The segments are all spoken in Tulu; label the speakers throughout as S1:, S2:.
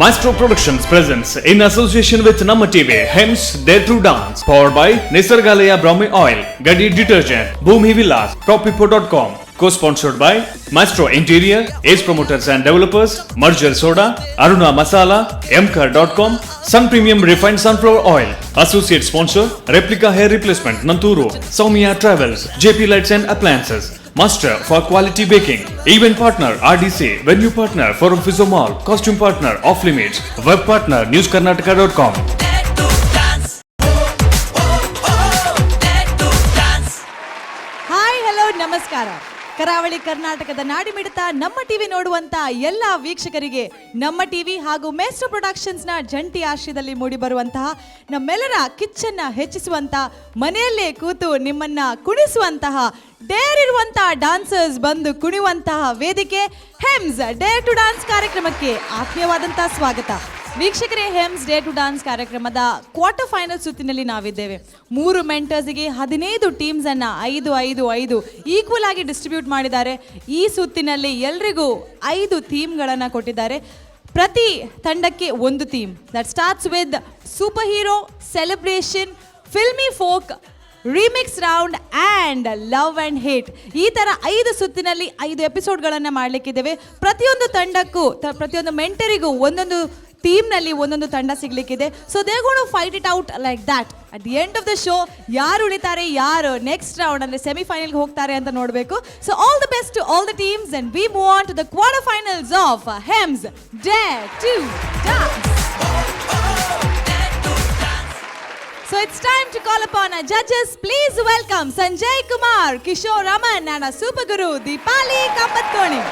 S1: Maestro Productions presents in association with Namma TV, Hems Dare to Dance, powered by Nisargalaya Brahmi Oil, Gadi Detergent, Bhumi Villas, TopPipo.com, co-sponsored by Maestro Interior, Ace Promoters and Developers, Merger Soda, Aruna Masala, Mkar.com, Sun Premium Refined Sunflower Oil, Associate Sponsor, Replica Hair Replacement, Nanturu, Soumya Travels, JP Lights and Appliances, Master for Quality Baking, Event Partner RDC, Venue Partner Forum Physio Mall, Costume Partner Off Limits, Web Partner NewsKarnataka.com.
S2: Hi, hello, ನಮಸ್ಕಾರ. ಕರಾವಳಿ ಕರ್ನಾಟಕದ ನಾಡಿಮಿಡಿತ ನಮ್ಮ ಟಿವಿ ನೋಡುವಂತ ಎಲ್ಲ ವೀಕ್ಷಕರಿಗೆ ನಮ್ಮ ಟಿವಿ ಹಾಗೂ ಮೇಸ್ಟ್ರೋ ಪ್ರೊಡಕ್ಷನ್ಸ್ನ ಜಂಟಿ ಆಶ್ರಯದಲ್ಲಿ ಮೂಡಿಬರುವಂತಹ, ನಮ್ಮೆಲ್ಲರ ಕಿಚ್ಚನ್ನ ಹೆಚ್ಚಿಸುವಂತ, ಮನೆಯಲ್ಲೇ ಕೂತು ನಿಮ್ಮನ್ನ ಕುಣಿಸುವಂತಹ, ಡೇರ್ ಇರುವಂತಹ ಡಾನ್ಸರ್ಸ್ ಬಂದು ಕುಣಿಯುವಂತಹ ವೇದಿಕೆ ಹೆಮ್ಸ್ ಡೇರ್ ಟು ಡಾನ್ಸ್ ಕಾರ್ಯಕ್ರಮಕ್ಕೆ ಆತ್ಮೀಯವಾದಂತಹ ಸ್ವಾಗತ. ವೀಕ್ಷಕರೇ, ಹೆಮ್ಸ್ ಡೇರ್ ಟು ಡಾನ್ಸ್ ಕಾರ್ಯಕ್ರಮದ ಕ್ವಾರ್ಟರ್ ಫೈನಲ್ ಸುತ್ತಿನಲ್ಲಿ ನಾವಿದ್ದೇವೆ. ಮೂರು ಮೆಂಟರ್ಸ್ಗೆ 15 ಟೀಮ್ಸ್ ಅನ್ನ ಐದು, ಐದು, ಐದು ಈಕ್ವಲ್ ಆಗಿ ಡಿಸ್ಟ್ರಿಬ್ಯೂಟ್ ಮಾಡಿದ್ದಾರೆ. ಈ ಸುತ್ತಿನಲ್ಲಿ ಎಲ್ರಿಗೂ ಐದು ಥೀಮ್ಗಳನ್ನು ಕೊಟ್ಟಿದ್ದಾರೆ. ಪ್ರತಿ ತಂಡಕ್ಕೆ ಒಂದು theme that starts with super hero, celebration, filmy folk, remix round and love and hate. ಈ ಥರ ಐದು ಸುತ್ತಿನಲ್ಲಿ ಐದು ಎಪಿಸೋಡ್ಗಳನ್ನು ಮಾಡಲಿಕ್ಕಿದ್ದೇವೆ. ಪ್ರತಿಯೊಂದು ತಂಡಕ್ಕೂ, ಪ್ರತಿಯೊಂದು ಮೆಂಟರಿಗೂ ಒಂದೊಂದು ಥೀಮ್ನಲ್ಲಿ ಒಂದೊಂದು ತಂಡ ಸಿಗ್ಲಿಕ್ಕಿದೆ. So they gonna fight it out like that. At the end of the show ಯಾರು ಉಳಿತಾರೆ, ಯಾರು ನೆಕ್ಸ್ಟ್ ರೌಂಡ್ ಅಂದರೆ ಸೆಮಿಫೈನಲ್ಗೆ ಹೋಗ್ತಾರೆ ಅಂತ ನೋಡಬೇಕು. So all the best to all the teams and we move on to the quarter finals of Hems Dare to Dance. So it's time to call upon our judges. Please welcome Sanjay Kumar, Kishore Raman and our super guru Deepali Kambatkoni.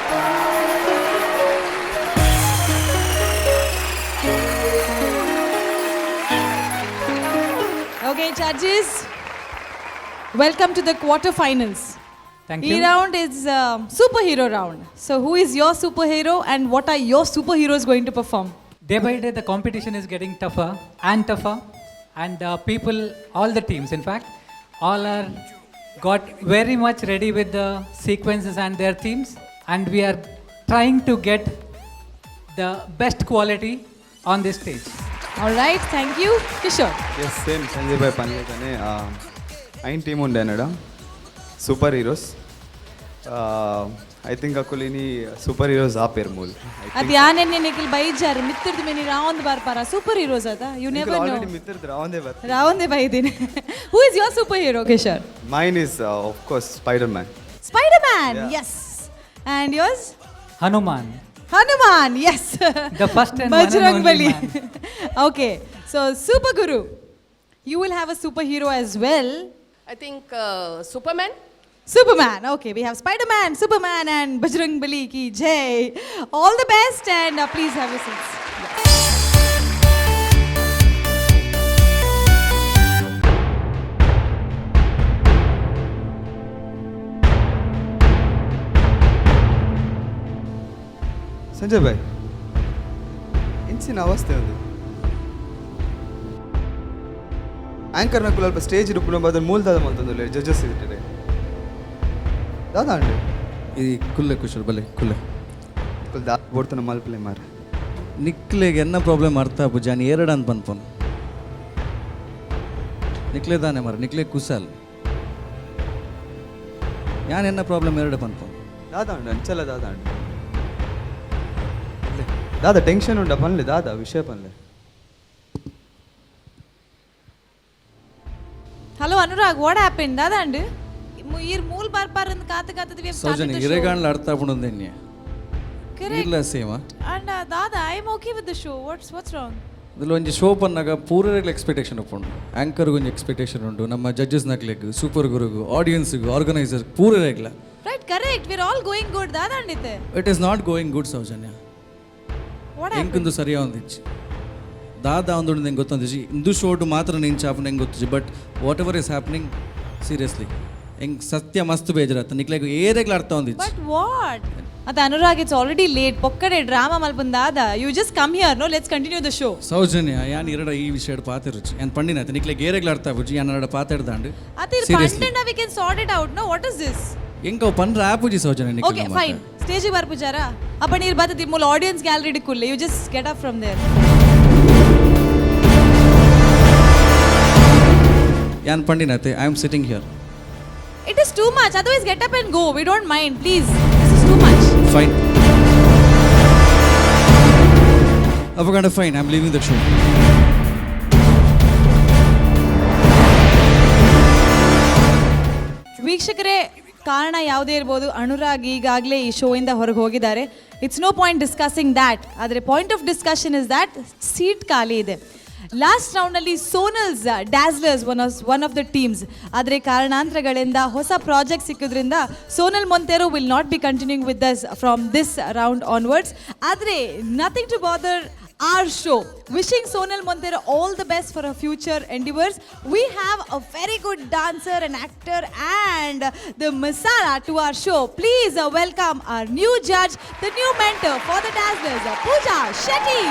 S2: Okay, judges, welcome to the quarterfinals.
S3: Thank
S2: ಈ
S3: you.
S2: Round is superhero round. So who is your superhero and what are your superheroes going to perform?
S3: Day by day, the competition is getting tougher and tougher, and people, all the teams, in fact, all are got very much ready with the sequences and their themes, and we are trying to get the best quality on this stage.
S2: All right, thank you. Kishore.
S4: Yes, same Sanjay Bhai పనిలేకనే ఐన్ team ఉండే అన్నాడు super heroes. I think అకులిని super heroes ఆ పేరు మూల్.
S2: ಅದು ಯಾನೆನ್ನೆ ನಿಖಿಲ್ ಬೈಜಾರ್ ಮಿತ್ರದ ಮೇನಿ ರಾವಂದ್ ಬಾರ್ಪಾರ ಸೂಪರ್ ಹೀರೋಸ್ ಅದ, you never know.
S4: Already ಮಿತ್ರದ್ ರಾವಂದೇ ಬರ್.
S2: ರಾವಂದೇ ಬೈದೀನಿ. Who is your super hero, Kishore?
S4: Mine is, of course, Spider Man.
S2: Spider Man, yes. And yours?
S3: Hanuman.
S2: Hanuman, yes.
S3: The first and one and
S2: Bajrang
S3: only
S2: Bali.
S3: Man.
S2: Okay, so super guru, you will have a super hero as well.
S5: I think Superman.
S2: Superman. Okay, we have Spider Man, Superman and Bajrang Bali ki jai. All the best and please have your seats. Yes.
S4: Sanjay Bhai, ಇಂಚಿನ ಅವಸ್ಥೆ ಒಂದು ಆಂಕರ್ ನಕುಲ್ ಅಲ್ಪ ಸ್ಟೇಜ್ ರೂಪುನ ಬದಲು ಮೂಲ್ದಾದ ಮಂತಂದು ಜಡ್ಜಸ್ ಇದ್ದಾರೆ ದಾದಾ ಅಂడి.
S6: ಈ ಕುಲ್ಲೆ ಕುಶಲ್, ಬಲೆ ಕುಲ್ಲೆ.
S4: ಕುಲ್ ದಾ ಬೋಡ್ತನ ಮಲ್ಪಲೆ ಮಾರ.
S6: ನಿಕ್ಲೆಗೆ ಎನ್ನ ಪ್ರಾಬ್ಲಮ್ ಅರ್ಥ ಆಪುಜಿ. ನಾನು ಎರಡು ಅಂತ ಪನ್ಪೊನ್ ನಿಕ್ಲೆ ದಾನೆ ಮಾರ, ನಿಕ್ಲೆ ಕುಸಲ್ ಯಾನ್ ಎನ್ನ ಪ್ರಾಬ್ಲಮ್ ಎರಡು ಪನ್ಪೊನ್.
S4: ದಾದಾ ಉಂಡು ಅಂಚಲ ದಾದಾ ಉಂಡು ದಾದಾ ಟೆನ್ಷನ್ ಉಂಡ ಪನ್ಲೆ, ದಾದಾ ವಿಷಯ ಪನ್ಲೆ.
S2: Hello Anurag, what happened? ದಾದಾಂಡ್ ಈರ್ ಮೂಲ್ ಬಾರ್ಪಾರ್ ಅಂತ ಕಾತ ಕಾತದ we have started
S6: Soujanya
S2: the show.
S6: ಇರೆಗಾಂಡ್ಲ ಅರ್ಥ ಆಪುಂಡು
S2: Correct.
S6: ಇರ್ಲ same.
S2: And Dada, I am okay with the show. What's wrong?
S6: ಅದ್ರಲ್ಲಿ ಒಂಜಿ ಶೋ ಪನ್ನಾಗ ಪೂರೆಗ್ಲ ಎಕ್ಸ್ಪೆಕ್ಟೇಷನ್ ಉಪ್ಪುಂಡು. ಆ್ಯಂಕರ್ಗೆ ಒಂಜಿ ಎಕ್ಸ್ಪೆಕ್ಟೇಷನ್ ಉಂಡು, ನಮ್ಮ ಜಡ್ಜಸ್ ನಕ್ಲೆಗ್, ಸೂಪರ್ ಗುರುಗು, ಆಡಿಯನ್ಸ್ಗು, ಆರ್ಗನೈಸರ್ ಪೂರೆಗ್ಲ.
S2: Right, correct. We're all going good. ದಾದಾ ಅಂಡಿತೆ.
S6: It is not going good, Soujanya.
S2: What happened?
S6: ಎಂಕೊಂದು ಸರಿಯಾ ಒಂದಿಚ್ಚಿ ದಾದಾ ಒಂದು ನಂಗೆ ಗೊತ್ತೊಂದಿಜಿ. ಇಂದು ಶೋಟು ಮಾತ್ರ ನಿಂಚ ಆಪುನ ಹೆಂಗೆ ಗೊತ್ತಿಜಿ, but whatever is happening, seriously, ಹೆಂಗೆ ಸತ್ಯ ಮಸ್ತ್ ಬೇಜಾರತ್ತ. ನಿಕ್ಲೆಗ್ ಏರೆಗ್ಲ ಅರ್ಥ ಒಂದಿಚ್ಚಿ.
S2: But what? ಅದ Anurag, it's already late. ಪೊಕ್ಕಡೆ drama ಮಲ್ಪುನ್ ದಾದಾ. You just come here, no? Let's continue the show.
S6: Soujanya, ಯಾನ್ ಎರಡ ಈ ವಿಷಯ ಪಾತಿರುಚಿ. ಯಾನ್ ಪಂಡಿನ ನಿಕ್ಲೆಗ್ ಏರೆಗ್ಲ ಅರ್ಥ ಆಪುಜಿ. ಯಾನ್ ಎರಡ ಪಾತಾಡ್ದಾಂಡು.
S2: ಅತಿ
S6: ಸೀರಿಯಸ್ಲಿ.
S2: ಪಂಡಂಡ we can sort it out, no? What is this?
S6: ಎಂಕ ಪನ್ರ ಆಪುಜಿ ಸೌಜನ್ಯ.
S2: Okay, fine. ಸ್ಟೇಜಿಗೆ ಬರ್ಪುಜಾರ ಅಪ್ಪ ನೀರು ಬರ್ತದೆ ಮೂಲ ಆಡಿಯನ್ಸ್ ಗ್ಯಾಲರಿ ಕುಲ್ಲೆ. You just get up from there.
S6: ಯಾನ್ ಪಂಡಿನತೆ, I am sitting here.
S2: It is too much. Otherwise, get up and go. We don't mind. Please, this is too much.
S6: Fine. ಅಪಗಂಡ fine, I am leaving the show.
S2: ವೀಕ್ಷಕರೇ, ಕಾರಣ ಯಾವುದೇ ಇರ್ಬೋದು, ಅನುರಾಗ್ ಈಗಾಗಲೇ ಈ ಶೋಯಿಂದ ಹೊರಗೆ ಹೋಗಿದ್ದಾರೆ. It's no point discussing that. ಆದರೆ point of discussion is that seat ಖಾಲಿ ಇದೆ. ಲಾಸ್ಟ್ ರೌಂಡ್ನಲ್ಲಿ Sonal's Dazzlers one of the teams. ಆದರೆ ಕಾರಣಾಂತರಗಳಿಂದ ಹೊಸ ಪ್ರಾಜೆಕ್ಟ್ ಸಿಕ್ಕಿದ್ರಿಂದ Sonal Monteiro will not be continuing with us from this round onwards. ಆದರೆ nothing to bother our show. Wishing Sonal Montero all the best for her future endeavors. We have a very good dancer and actor and the masala to our show. Please welcome our new judge, the new mentor for the Dazzlers, Pooja Shetty.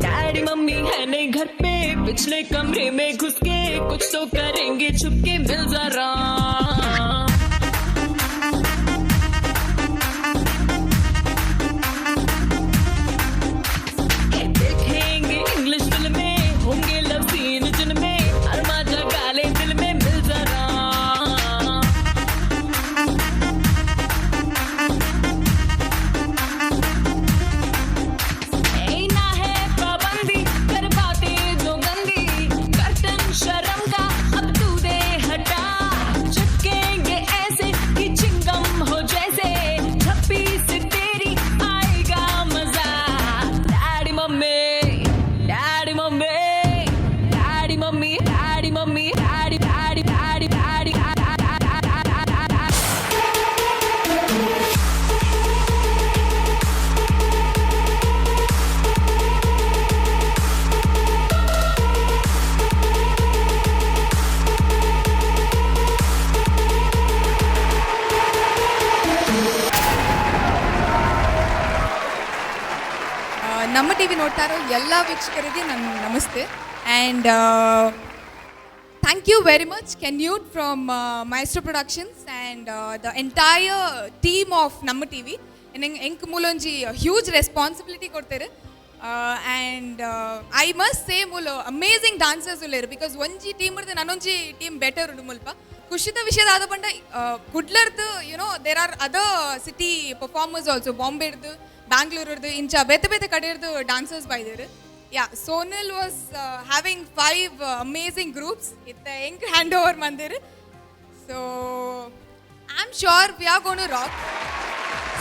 S7: Daddy mummy है नहीं घर पे, पिछले कमरे में घुस के कुछ तो करेंगे छुपके, मिल जरा। देखेंगे इंग्लिश फिल्म में, होंगे लव सीन जिनमें, अरमा जगा ले दिल में, मिल जरा। ऐ ना है पाबंदी, कर बातें जो गंदी, कर्टन शर्म का अब तू दे हटा, चिपकेंगे ऐसे कि चिंगम हो जैसे, झप्पी से तेरी आएगा मजा। Daddy mummy, daddy mummy, daddy mummy, daddy mummy, daddy, daddy, daddy, daddy.
S8: ನಮ್ಮ ಟಿವಿ ನೋಡ್ತಾ ಇರೋ ಎಲ್ಲ ವೀಕ್ಷಕರಿಗೆ ನನ್ನ namaste and thank you very much, Kenwood from Maestro Productions and the entire team of ನಮ್ಮ ಟಿವಿ. ಎಂಕ್ ಮೂಲೊಂಜಿ ಹ್ಯೂಜ್ ರೆಸ್ಪಾನ್ಸಿಬಿಲಿಟಿ ಕೊಡ್ತಾರೆ. ಆ್ಯಂಡ್ I must say, ಮೂಲು ಅಮೇಝಿಂಗ್ ಡಾನ್ಸರ್ಸ್ ಉಲ್ಲೇರು, because ಒಂಜಿ ಟೀಮ್ ಇರ್ದು ನಾನೊಂಜಿ ಟೀಮ್ ಬೆಟರ್ ಉಂಡು ಮುಲ್ಪ. ಖುಷಿದ ವಿಷಯದ ಆದ ಪಂಡ ಕುಡ್ಲರ್ದು there are other city performers also. ಬಾಂಬೆಡ್ದು, ಬ್ಯಾಂಗ್ಳೂರ್ದು, ಇಂಚ ಬೇತೆ ಬೇತೆ ಕಡೆಯರ್ದು ಡಾನ್ಸರ್ಸ್ ಬೈದೇರು. Yeah, Sonal was having five amazing groups. ಇತ್ತ ಎಂಕ್ ಹ್ಯಾಂಡ್ ಓವರ್ ಮಂದಿರ್. So I am sure we are gonna rock.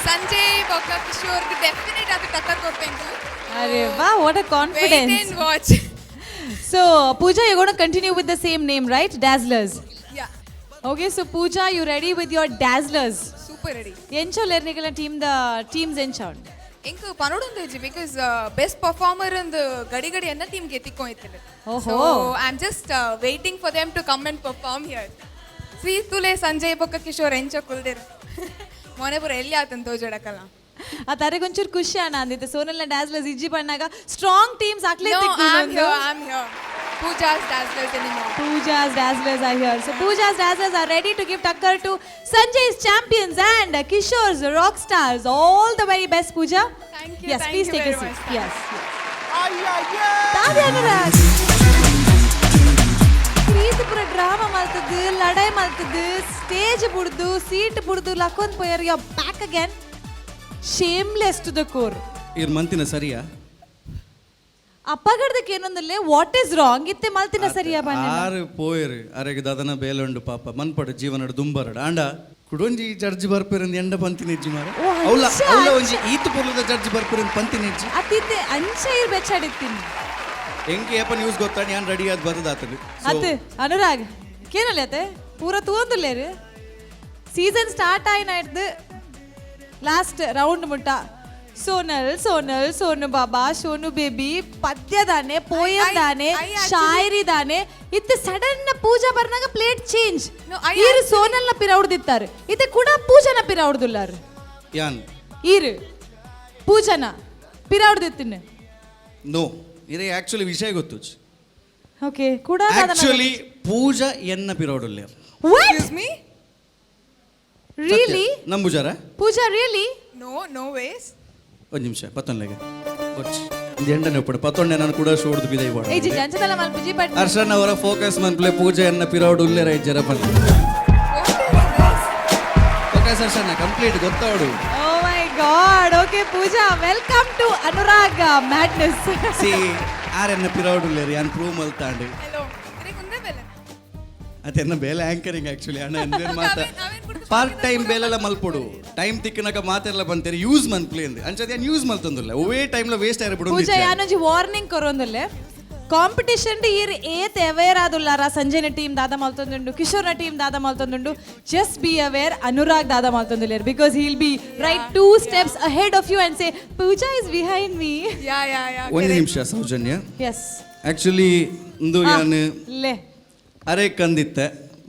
S8: Sanjay ಬೊಕ್ಕ ಕಿಶೋರ್ಗೆ ಡೆಫಿನೆಟ್ ಅದು ಟಕ್ಕರ್ ಕೊಡ್ತೇನೆ.
S2: ಅರೆ ವಾ, what a
S8: wait
S2: confidence!
S8: And watch.
S2: So, Pooja, you're going to continue with the same name, right? Dazzlers.
S8: Yeah.
S2: Okay, so Pooja, you ready with your Dazzlers?
S8: Super ready.
S2: ಎಂಚ ಲೆರ್ನಿಗಳ team the teams ಎಂಚ ಉಂಡು?
S8: ಎಂಕ್ ಪನೋಡೊಂದು, because best performer ಒಂದು ಗಡಿ ಗಡಿ ಎನ್ನ ಟೀಮ್ಗೆ ಎತ್ತಿಕೊಂಡಿತ್ತು.
S2: ಓಹೋ.
S8: So I am just waiting for them to come and perform here. See, ತುಲೆ Sanjay ಬೊಕ್ಕ ಕಿಶೋರ್ ಎಂಚ ಕುಲ್ದಿರು, ಮೊನೆ ಪೂರ ಎಲ್ಲಿ ಆತಂತ ತೋಜಡಕಲ್ಲ.
S2: ಆ ತರೆಗೊಂಚೂರು ಖುಷಿ ಅಣ್ಣ ಅಂದಿತ್ತು ಸೋನಲ್ನ ಡ್ಯಾಸ್ಲರ್ಸ್ ಇಜ್ಜಿ ಪಣ್ಣಾಗ ಸ್ಟ್ರಾಂಗ್ ಟೀಮ್ಸ್ ಆಗ್ಲೇ.
S8: No, I'm here, I'm here. Pooja's Dazzlers anymore.
S2: Pooja's Dazzlers are here. So Pooja's Dazzlers are ready to give takkar to Sanjay's Champions and Kishore's Rock Stars. All the very best, Pooja.
S8: Thank you,
S2: Yes,
S8: thank
S2: please
S8: you
S2: take a
S8: very
S2: seat.
S8: Much.
S2: Yes. ತಾದೆ ಅನುರಾಗ್. ಪ್ರೀತಿಪುರ drama ಮಲ್ತದ್ದು, ಲಡಾಯಿ ಮಲ್ತದ್ದು, ಸ್ಟೇಜ್ ಬುಡ್ದು, ಸೀಟ್ ಬುಡ್ದು, ಲಕ್ಕೊಂದ್ ಪೋಯರ್. You back again, shameless to the core.
S6: ಇರ್ ಮಂತಿನ ಸರಿಯಾ?
S2: ಅಪ್ಪಗಡ್ದಕ್ಕೆ ಏನೊಂದಲ್ಲೇ, what is wrong? ಇತ್ತೆ ಮಲ್ತಿನ ಸರಿಯಾ ಬಣ್ಣ?
S6: ಆರು ಪೋಯರು, ಅರೆಗೆ ದಾದನ ಬೇಲುಂಡು ಪಾಪ ಮನ್ಪಡು ಜೀವನಡು ದುಂಬರಡು. ಆಂಡ ಕುಡೊಂಜಿ ಜಡ್ಜ್ ಬರ್ಪೇರಂದು ಎಂಡ ಪಂತಿನ ಇಜ್ಜಿ ಮಾರ.
S2: ಓ,
S6: ಅವಳ
S2: ಅಂಚ,
S6: ಅವಳ
S2: ಅಂಚ.
S6: ಒಂಜಿ ಈತ್ ಪೊರ್ಲುದ ಜಡ್ಜ್ ಬರ್ಪೇರಂದು ಪಂತಿನ ಇಜ್ಜಿ.
S2: ಅತ್ತಿತ್ತೆ ಅಂಚ ಇರ್ ಬೆಚ್ಚಾಡಿತ್ತೀನಿ.
S6: ಎಂಕ್ ಏಪ ನ್ಯೂಸ್ ಗೊತ್ತಾಂಡ್ ಯಾನ್ ರೆಡಿ ಆದ್ ಬತ್ತದಾತುಂಡು.
S2: ಅತ್ ಅನುರಾಗ್, ಕೇನಲೆ ಅತ್ತೆ ಪೂರ ತೂವೊಂದುಲ್ಲೆರ್. ಸೀಸನ್ ಸ್ಟಾರ್ಟ್ ಆಯಿನ ಲಾಸ್ಟ್ ರೌಂಡ್ ಮುಟ್ಟ ಸೋನಲ್ ಸೋನಲ್, ಸೋನು ಬಾಬಾ, ಸೋನು ಬೇಬಿ, ಪದ್ಯ ದಾನೆ, ಪೋಯಂ ದಾನೆ,
S8: I actually-
S2: ಶಾಯರಿ ದಾನೆ. ಇತ್ತೆ ಸಡನ್ ಪೂಜಾ ಬರ್ನಾಗ ಪ್ಲೇಟ್ ಚೇಂಜ್.
S8: No, I
S2: ಈರು ಸೋನಲ್ನ ಪಿರೌಡ್ದಿತ್ತಾರೆ, ಇತ್ತೆ ಕೂಡ ಪೂಜಾನ ಪಿರೌಡ್ದುಲ್ಲಾರು.
S6: ಯಾನ್?
S2: ಈರು ಪೂಜಾನ ಪಿರೌಡ್ದಿತ್ತಿನ.
S6: ನೋ, ಇದೇ ಆಕ್ಚುಲಿ ವಿಷಯ ಗೊತ್ತು.
S2: ಓಕೆ, ಕೂಡ
S6: ಆಕ್ಚುಲಿ ಪೂಜಾ ಎನ್ನ ಪಿರೋಡುಲ್ಲೇರ್.
S2: What?
S8: Excuse me?
S2: Really?
S6: ನಂಬುಜಾರ?
S2: Pooja, really?
S8: No, no ways.
S6: ಒಂದು ನಿಮಿಷ, ಪತ್ತೊಂಡ್ಲೆಗೆ ಎಂಡನೆ ಉಪ್ಪಡು ಪತ್ತೊಂಡೆ ನಾನು ಕೂಡ ಶೋಡ್ದು ಬಿದೈ.
S2: ಏ ಜಿ, ಜಂಚದಲ್ಲ ಮಲ್ಪುಜಿ, ಬಟ್
S6: ಹರ್ಷನ್ ಅವರ ಫೋಕಸ್ ಮನ್ಪ್ಲೆ, ಪೂಜೆ ಎನ್ನ ಪಿರೌಡ್ ಉಲ್ಲೇರ ಇಜ್ಜರ ಪನ್ಲೆ.
S8: What is this?
S6: Focus Harshan complete ಗೊತ್ತಾವಡು.
S2: Oh my God. Okay Pooja, welcome to Anurag madness.
S6: C, R ಎನ್ನ ಪಿರೌಡ್ ಉಲ್ಲೇರಿ ಯಾನ್ ಪ್ರೂವ್ ಮಲ್ತಾಂಡು.
S8: Hello. ಇರೆಗ್ ಉಂದೆ ಬೇಲೆ.
S6: ಅದೆನ್ನ ಬೇಲೆ ಆಂಕರಿಂಗ್ ಆಕ್ಚುಲಿ ಅಣ್ಣ ಎಂದೇನ್ ಮಾತ
S8: ಅವೇನ್ ಬುಡ್ದು.
S6: ಪಾರ್ಟ್ ಟೈಮ್ ಬೇಲೆಲ್ಲ ಮಲ್ಪೊಡು, ಟೈಮ್ ತಿಕ್ಕನಕ ಮಾತೆಲ್ಲ ಬಂತೇರಿ ಯೂಸ್ ಮನ್ಪ್ಲೆ ಅಂದ್ ಅಂಚದ ಯಾನ್ ಯೂಸ್ ಮಲ್ತೊಂದುಲ್ಲ, ಒವೇ ಟೈಮ್ಲ ವೇಸ್ಟ್ ಆಯ್ರ ಬಿಡು.
S2: ಪೂಜಾ, ಯಾನೊಂಜಿ ವಾರ್ನಿಂಗ್ ಕೊರೊಂದುಲ್ಲೆ. ಕಾಂಪಿಟಿಷನ್ ಈರ್ ಏತ್ ಅವೇರ್ ಆದುಲ್ಲಾರ, ಸಂಜಯ್ನ ಟೀಮ್ ದಾದ ಮಲ್ತೊಂದುಂಡು, ಕಿಶೋರ್ನ ಟೀಮ್ ದಾದ ಮಲ್ತೊಂದುಂಡು, ಜಸ್ಟ್ ಬಿ ಅವೇರ್ ಅನುರಾಗ್ ದಾದ ಮಲ್ತೊಂದುಲ್ಲೇರ್, because he'll be right two steps ahead of you and say, "Pooja is behind me."
S8: Yeah.
S6: ಒಂದು ನಿಮಿಷ ಸೌಜನ್ಯ.
S2: ಎಸ್.
S6: ಆಕ್ಚುಲಿ ಇಂದು ಯಾನ್
S2: ಲೇ.
S6: ಅರೆ ಕಂದಿತ್ತೆ,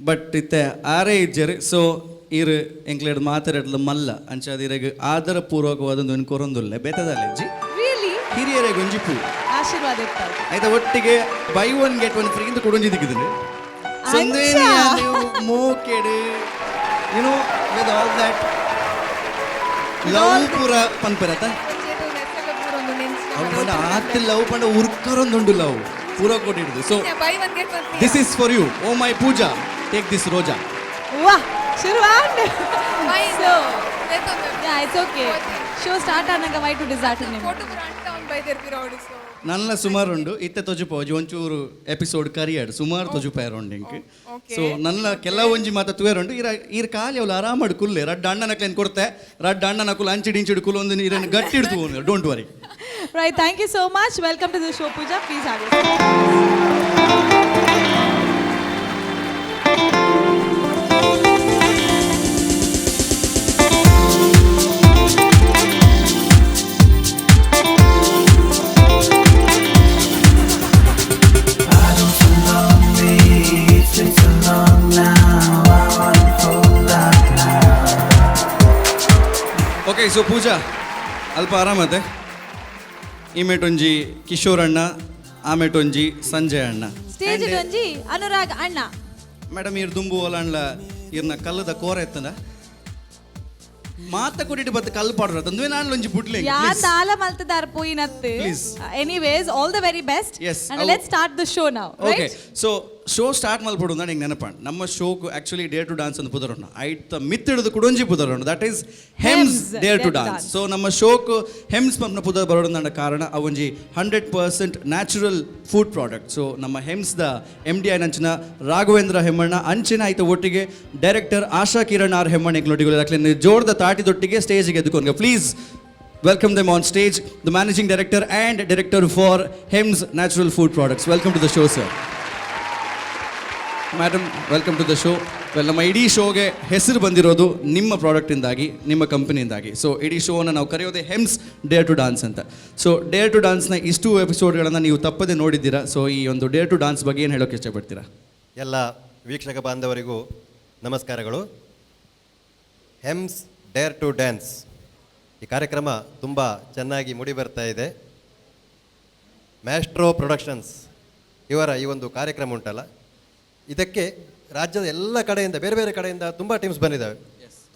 S6: ಬಟ್ ಇತ್ತೆ ಆರೇ ಇಜ್ಜೆರ್. ಸೊ ಈರ್ ಎಂಕ್ಲೇಡ್ ಮಾತಾಡಡ್ಲ ಮಲ್ಲ ಅಂಚಾದ ಇರೆಗ್ ಆದರ ಪೂರ್ವಕವಾದ ಒಂದು ಕೊರೊಂದುಲ್ಲೆ ಬೇತದಲ್ಲ ಇಜ್ಜಿ.
S2: ರಿಯಲಿ?
S6: ಹಿರಿಯರೆಗ್ ಒಂಜಿ ಪೂ.
S2: ಆಶೀರ್ವಾದ ಇರ್ತಾರೆ.
S6: ಆಯ್ತಾ, ಒಟ್ಟಿಗೆ buy one get one free ಇಂದ ಕೊಡೊಂಜಿ ದಿಕ್ಕಿದ್ದೀನಿ.
S2: ಅಂಚ.
S6: ಮೋಕೆಡ್ with all that love ಪೂರ ಪನ್ಪೆರತ. ಅವು ಪಂಡ ಆತ್ ಲವ್ ಪಂಡ ಉರ್ಕರೊಂದುಂಡು, ಲವ್ ಪೂರ ಕೊಟ್ಟಿಡುದು. So
S8: Buy one get one free.
S6: This is for you, oh my Pooja, take this Roja.
S2: ವಾಹ್, ಶುರುವಾಂಡ್.
S8: Fine.
S2: So
S8: ಲೇತೊಂದು.
S2: Yeah, it's okay. Show start ಆನಗ why to ಡಿಸಾರ್ಟನ್ ನಿಮ್?
S8: ಫೋಟೋ ಪೂರ ಅಂಟ ಅವ್ನು ಬೈದೆರ್ ಪಿರೌಡು, ಸೊ.
S6: ನನ್ನ ಸುಮಾರು ಉಂಡು, ಇತ್ತೆ ತೊಜುಪೋಜಿ ಒಂಚೂರು ಎಪಿಸೋಡ್ ಕರಿಯಾಡ್ ಸುಮಾರು ತೊಜುಪಾಯರುಂಡು ಇಂಕ್. ಸೊ ನನ್ನ ಕೆಲವೊಂಜಿ ಮಾತ ತುವೇರುಂಡು. ಇರ ಈರ್ ಖಾಲಿ ಅವಳು ಆರಾಮಡ್ ಕುಲ್ಲೆ, ರಡ್ಡ ಅಣ್ಣನ ಕ್ಲೇನ್ ಕೊಡ್ತೆ, ರಡ್ಡ ಅಣ್ಣನ ಕುಲ್ ಅಂಚಿಡಿ ಇಂಚಿಡು ಕುಲ್ ಒಂದು ನೀರನ್ನು ಗಟ್ಟಿ ಹಿಡ್ದು, don't worry.
S2: Right, thank you so much. Welcome to the show, Pooja. Please have your seat.
S6: Okay, so Pooja ಅಲ್ಪ ಆರಾಮತೆ. ಈ ಮೇಟೊಂಜಿ ಕಿಶೋರ್ ಅಣ್ಣ, ಆ ಮೇಟೊಂಜಿ ಸಂಜಯ್ ಅಣ್ಣ.
S2: ಸ್ಟೇಜ್ ಒಂಜಿ ಅನುರಾಗ್ ಅಣ್ಣ.
S6: ಮೇಡಮ್, ಇರ್ ದುಂಬು ಓಲಾಂಡ್ಲ ಇರ್ನ ಕಲ್ಲದ ಕೋರ ಎತ್ತನ ಮಾತ ಕೊಟ್ಟಿಟ್ಟು ಬತ್ತ ಕಲ್ಲು ಪಾಡ್ರ ತಂದುವೆ ನಾನು ಒಂಜಿ ಬುಡ್ಲೆ.
S2: ಯಾ ತಾಲ ಮಲ್ತದಾರ್ ಪೋಯಿನತ್ತು.
S6: Please.
S2: Anyways, all the very best.
S6: Yes,
S2: and let's start the show now.
S6: Okay.
S2: Right.
S6: So show start ಮಲ್ಪಡು ಅಂತ ನಿಂಗೆ ನೆನಪಾಂಡ್, ನಮ್ಮ ಶೋಕು ಆಕ್ಚುಲಿ ಡೇರ್ ಟು ಡಾನ್ಸ್ ಅಂತ ಪುದರುಂಡು, ಐತ ಮಿತ್ತಿಡ್ದು ಕುಡೊಂಜಿ ಪುದರುಂಡು, that is Hems Dare to Dance. So ನಮ್ಮ ಶೋಕ್ ಹೆಮ್ಸ್ ಪಂಪ್ನ ಪುದರ್ ಬರೋದಂಡ ಕಾರಣ ಅವೊಂಜಿ 100% natural food product. So ನಮ್ಮ ಹೆಮ್ಸ್ದ ಎಮ್ ಡಿ ಅಂಚಿನ ರಾಘವೇಂದ್ರ ಹೆಮ್ಮಣ್ಣ ಅಂಚಿನ ಆಯ್ತ ಒಟ್ಟಿಗೆ ಡೈರೆಕ್ಟರ್ ಆಶಾ ಕಿರಣ್ ಆರ್ ಹೆಮ್ಮಣ್ಣ ಎಂಕ್ಲೊಟ್ಟಿಗೆ ಜೋರ್ದ ತಾಟಿದೊಟ್ಟಿಗೆ ಸ್ಟೇಜ್ಗೆ ಎದ್ದುಕೊಂಡ್ಗೆ. Please welcome them on stage, the managing director and director for Hems Natural Food Products. Welcome to the show, sir. Madam, welcome to the show. Well, ನಮ್ಮ ಇಡೀ ಶೋಗೆ ಹೆಸರು ಬಂದಿರೋದು ನಿಮ್ಮ ಪ್ರಾಡಕ್ಟಿಂದಾಗಿ, ನಿಮ್ಮ ಕಂಪನಿಯಿಂದಾಗಿ. ಸೊ ಇಡೀ ಶೋವನ್ನು ನಾವು ಕರೆಯೋದೇ ಹೆಮ್ಸ್ ಡೇರ್ ಟು ಡಾನ್ಸ್ ಅಂತ. ಸೊ ಡೇರ್ ಟು ಡಾನ್ಸ್ನ ಇಷ್ಟು ಎಪಿಸೋಡ್ಗಳನ್ನು ನೀವು ತಪ್ಪದೆ ನೋಡಿದ್ದೀರಾ. ಸೊ ಈ ಒಂದು ಡೇರ್ ಟು ಡಾನ್ಸ್ ಬಗ್ಗೆ ಏನು ಹೇಳೋಕೆ ಇಷ್ಟಪಡ್ತೀರಾ?
S9: ಎಲ್ಲ ವೀಕ್ಷಕ ಬಾಂಧವರಿಗೂ ನಮಸ್ಕಾರಗಳು. ಹೆಮ್ಸ್ ಡೇರ್ ಟು ಡ್ಯಾನ್ಸ್ ಈ ಕಾರ್ಯಕ್ರಮ ತುಂಬ ಚೆನ್ನಾಗಿ ಮೂಡಿ ಬರ್ತಾ ಇದೆ. ಮ್ಯಾಸ್ಟ್ರೋ ಪ್ರೊಡಕ್ಷನ್ಸ್ ಇವರ ಈ ಒಂದು ಕಾರ್ಯಕ್ರಮ ಉಂಟಲ್ಲ, ಇದಕ್ಕೆ ರಾಜ್ಯದ ಎಲ್ಲ ಕಡೆಯಿಂದ, ಬೇರೆ ಬೇರೆ ಕಡೆಯಿಂದ ತುಂಬ ಟೀಮ್ಸ್ ಬಂದಿದ್ದಾವೆ.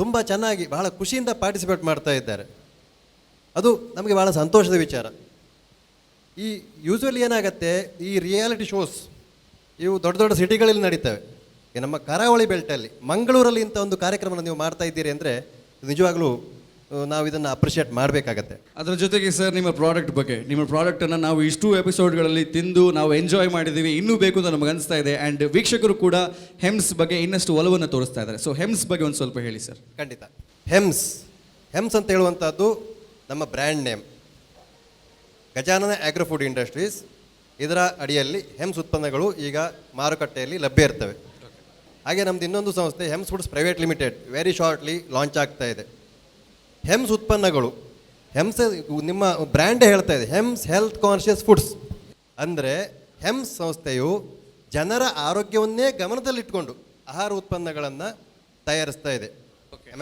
S9: ತುಂಬ ಚೆನ್ನಾಗಿ, ಬಹಳ ಖುಷಿಯಿಂದ ಪಾರ್ಟಿಸಿಪೇಟ್ ಮಾಡ್ತಾ ಇದ್ದಾರೆ. ಅದು ನಮಗೆ ಬಹಳ ಸಂತೋಷದ ವಿಚಾರ. ಈ ಯೂಸ್ವಲಿ ಏನಾಗುತ್ತೆ, ಈ ರಿಯಾಲಿಟಿ ಶೋಸ್ ಇವು ದೊಡ್ಡ ದೊಡ್ಡ ಸಿಟಿಗಳಲ್ಲಿ ನಡೀತವೆ. ಈ ನಮ್ಮ ಕರಾವಳಿ ಬೆಲ್ಟಲ್ಲಿ, ಮಂಗಳೂರಲ್ಲಿ ಇಂಥ ಒಂದು ಕಾರ್ಯಕ್ರಮನ ನೀವು ಮಾಡ್ತಾ ಇದ್ದೀರಿ ಅಂದರೆ ನಿಜವಾಗ್ಲೂ ನಾವು ಇದನ್ನು ಅಪ್ರಿಷಿಯೇಟ್ ಮಾಡಬೇಕಾಗತ್ತೆ.
S6: ಅದರ ಜೊತೆಗೆ ಸರ್, ನಿಮ್ಮ ಪ್ರಾಡಕ್ಟ್ ಬಗ್ಗೆ, ನಿಮ್ಮ ಪ್ರಾಡಕ್ಟನ್ನು ನಾವು ಇಷ್ಟು ಎಪಿಸೋಡ್ಗಳಲ್ಲಿ ತಿಂದು ನಾವು ಎಂಜಾಯ್ ಮಾಡಿದ್ದೀವಿ. ಇನ್ನೂ ಬೇಕು ಅಂತ ನಮಗೆ ಅನಿಸ್ತಾ ಇದೆ. ಆ್ಯಂಡ್ ವೀಕ್ಷಕರು ಕೂಡ ಹೆಮ್ಸ್ ಬಗ್ಗೆ ಇನ್ನಷ್ಟು ಒಲವನ್ನು ತೋರಿಸ್ತಾ ಇದ್ದಾರೆ. ಸೊ ಹೆಮ್ಸ್ ಬಗ್ಗೆ ಒಂದು ಸ್ವಲ್ಪ ಹೇಳಿ ಸರ್.
S9: ಖಂಡಿತ. ಹೆಮ್ಸ್ ಹೆಮ್ಸ್ ಅಂತ ಹೇಳುವಂಥದ್ದು ನಮ್ಮ brand name. Gajanana agro food industries. ಇದರ ಅಡಿಯಲ್ಲಿ ಹೆಮ್ಸ್ ಉತ್ಪನ್ನಗಳು ಈಗ ಮಾರುಕಟ್ಟೆಯಲ್ಲಿ ಲಭ್ಯ ಇರ್ತವೆ. ಹಾಗೆ ನಮ್ಮದು ಇನ್ನೊಂದು ಸಂಸ್ಥೆ Hems foods private limited very shortly launch ಆಗ್ತಾ ಇದೆ. ಹೆಮ್ಸ್ ಉತ್ಪನ್ನಗಳು, ಹೆಮ್ಸ್ ನಿಮ್ಮ ಬ್ರ್ಯಾಂಡೇ ಹೇಳ್ತಾ ಇದೆ, ಹೆಮ್ಸ್ health conscious foods. ಅಂದರೆ ಹೆಮ್ಸ್ ಸಂಸ್ಥೆಯು ಜನರ ಆರೋಗ್ಯವನ್ನೇ ಗಮನದಲ್ಲಿಟ್ಕೊಂಡು ಆಹಾರ ಉತ್ಪನ್ನಗಳನ್ನು ತಯಾರಿಸ್ತಾ ಇದೆ.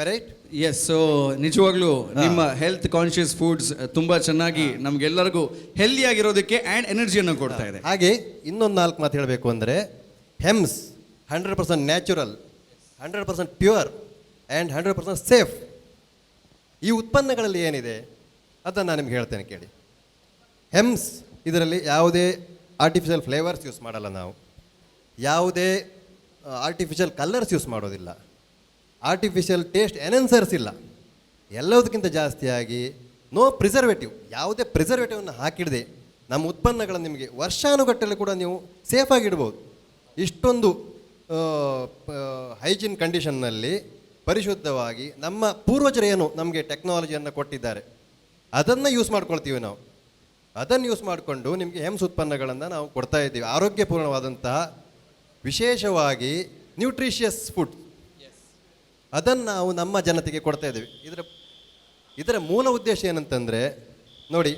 S9: Right?
S6: S, so ನಿಜವಾಗ್ಲೂ ನಿಮ್ಮ health conscious foods ತುಂಬಾ ಚೆನ್ನಾಗಿ ನಮ್ಗೆಲ್ಲರಿಗೂ ಹೆಲ್ದಿ ಆಗಿರೋದಕ್ಕೆ ಆ್ಯಂಡ್ ಎನರ್ಜಿಯನ್ನು ಕೊಡ್ತಾ ಇದೆ.
S9: ಹಾಗೆ ಇನ್ನೊಂದು ನಾಲ್ಕು ಮಾತು ಹೇಳಬೇಕು ಅಂದರೆ, Hems 100% natural, 100% pure and 100% safe. ಈ ಉತ್ಪನ್ನಗಳಲ್ಲಿ ಏನಿದೆ ಅದನ್ನು ನಾನು ನಿಮ್ಗೆ ಹೇಳ್ತೇನೆ ಕೇಳಿ. ಹೆಮ್ಸ್ ಇದರಲ್ಲಿ ಯಾವುದೇ artificial flavours use ಮಾಡಲ್ಲ ನಾವು, ಯಾವುದೇ artificial colours use ಮಾಡೋದಿಲ್ಲ, ಆರ್ಟಿಫಿಷಿಯಲ್ ಟೇಸ್ಟ್ ಎನ್ಹೆನ್ಸರ್ಸ್ ಇಲ್ಲ. ಎಲ್ಲದಕ್ಕಿಂತ ಜಾಸ್ತಿಯಾಗಿ ನೋ ಪ್ರಿಸರ್ವೇಟಿವ್, ಯಾವುದೇ ಪ್ರಿಸರ್ವೇಟಿವನ್ನು ಹಾಕಿಡದೆ ನಮ್ಮ ಉತ್ಪನ್ನಗಳನ್ನು ನಿಮಗೆ ವರ್ಷಾನುಗಟ್ಟಲೆ ಕೂಡ ನೀವು ಸೇಫಾಗಿ ಇಡ್ಬೋದು. ಇಷ್ಟೊಂದು ಹೈಜಿನ್ ಕಂಡೀಷನ್ನಲ್ಲಿ ಪರಿಶುದ್ಧವಾಗಿ ನಮ್ಮ ಪೂರ್ವಜರೇನು ನಮಗೆ ಟೆಕ್ನಾಲಜಿಯನ್ನು ಕೊಟ್ಟಿದ್ದಾರೆ ಅದನ್ನು ಯೂಸ್ ಮಾಡ್ಕೊಳ್ತೀವಿ ನಾವು. ಅದನ್ನು ಯೂಸ್ ಮಾಡಿಕೊಂಡು ನಿಮಗೆ ಹೆಮ್ಸ್ ಉತ್ಪನ್ನಗಳನ್ನು ನಾವು ಕೊಡ್ತಾ ಇದ್ದೀವಿ. ಆರೋಗ್ಯಪೂರ್ಣವಾದಂತಹ ವಿಶೇಷವಾಗಿ ನ್ಯೂಟ್ರಿಷಿಯಸ್ ಫುಡ್ ಅದನ್ನು ನಾವು ನಮ್ಮ ಜನತೆಗೆ ಕೊಡ್ತಾ ಇದ್ದೀವಿ. ಇದರ ಇದರ ಮೂಲ ಉದ್ದೇಶ ಏನಂತಂದರೆ, ನೋಡಿ,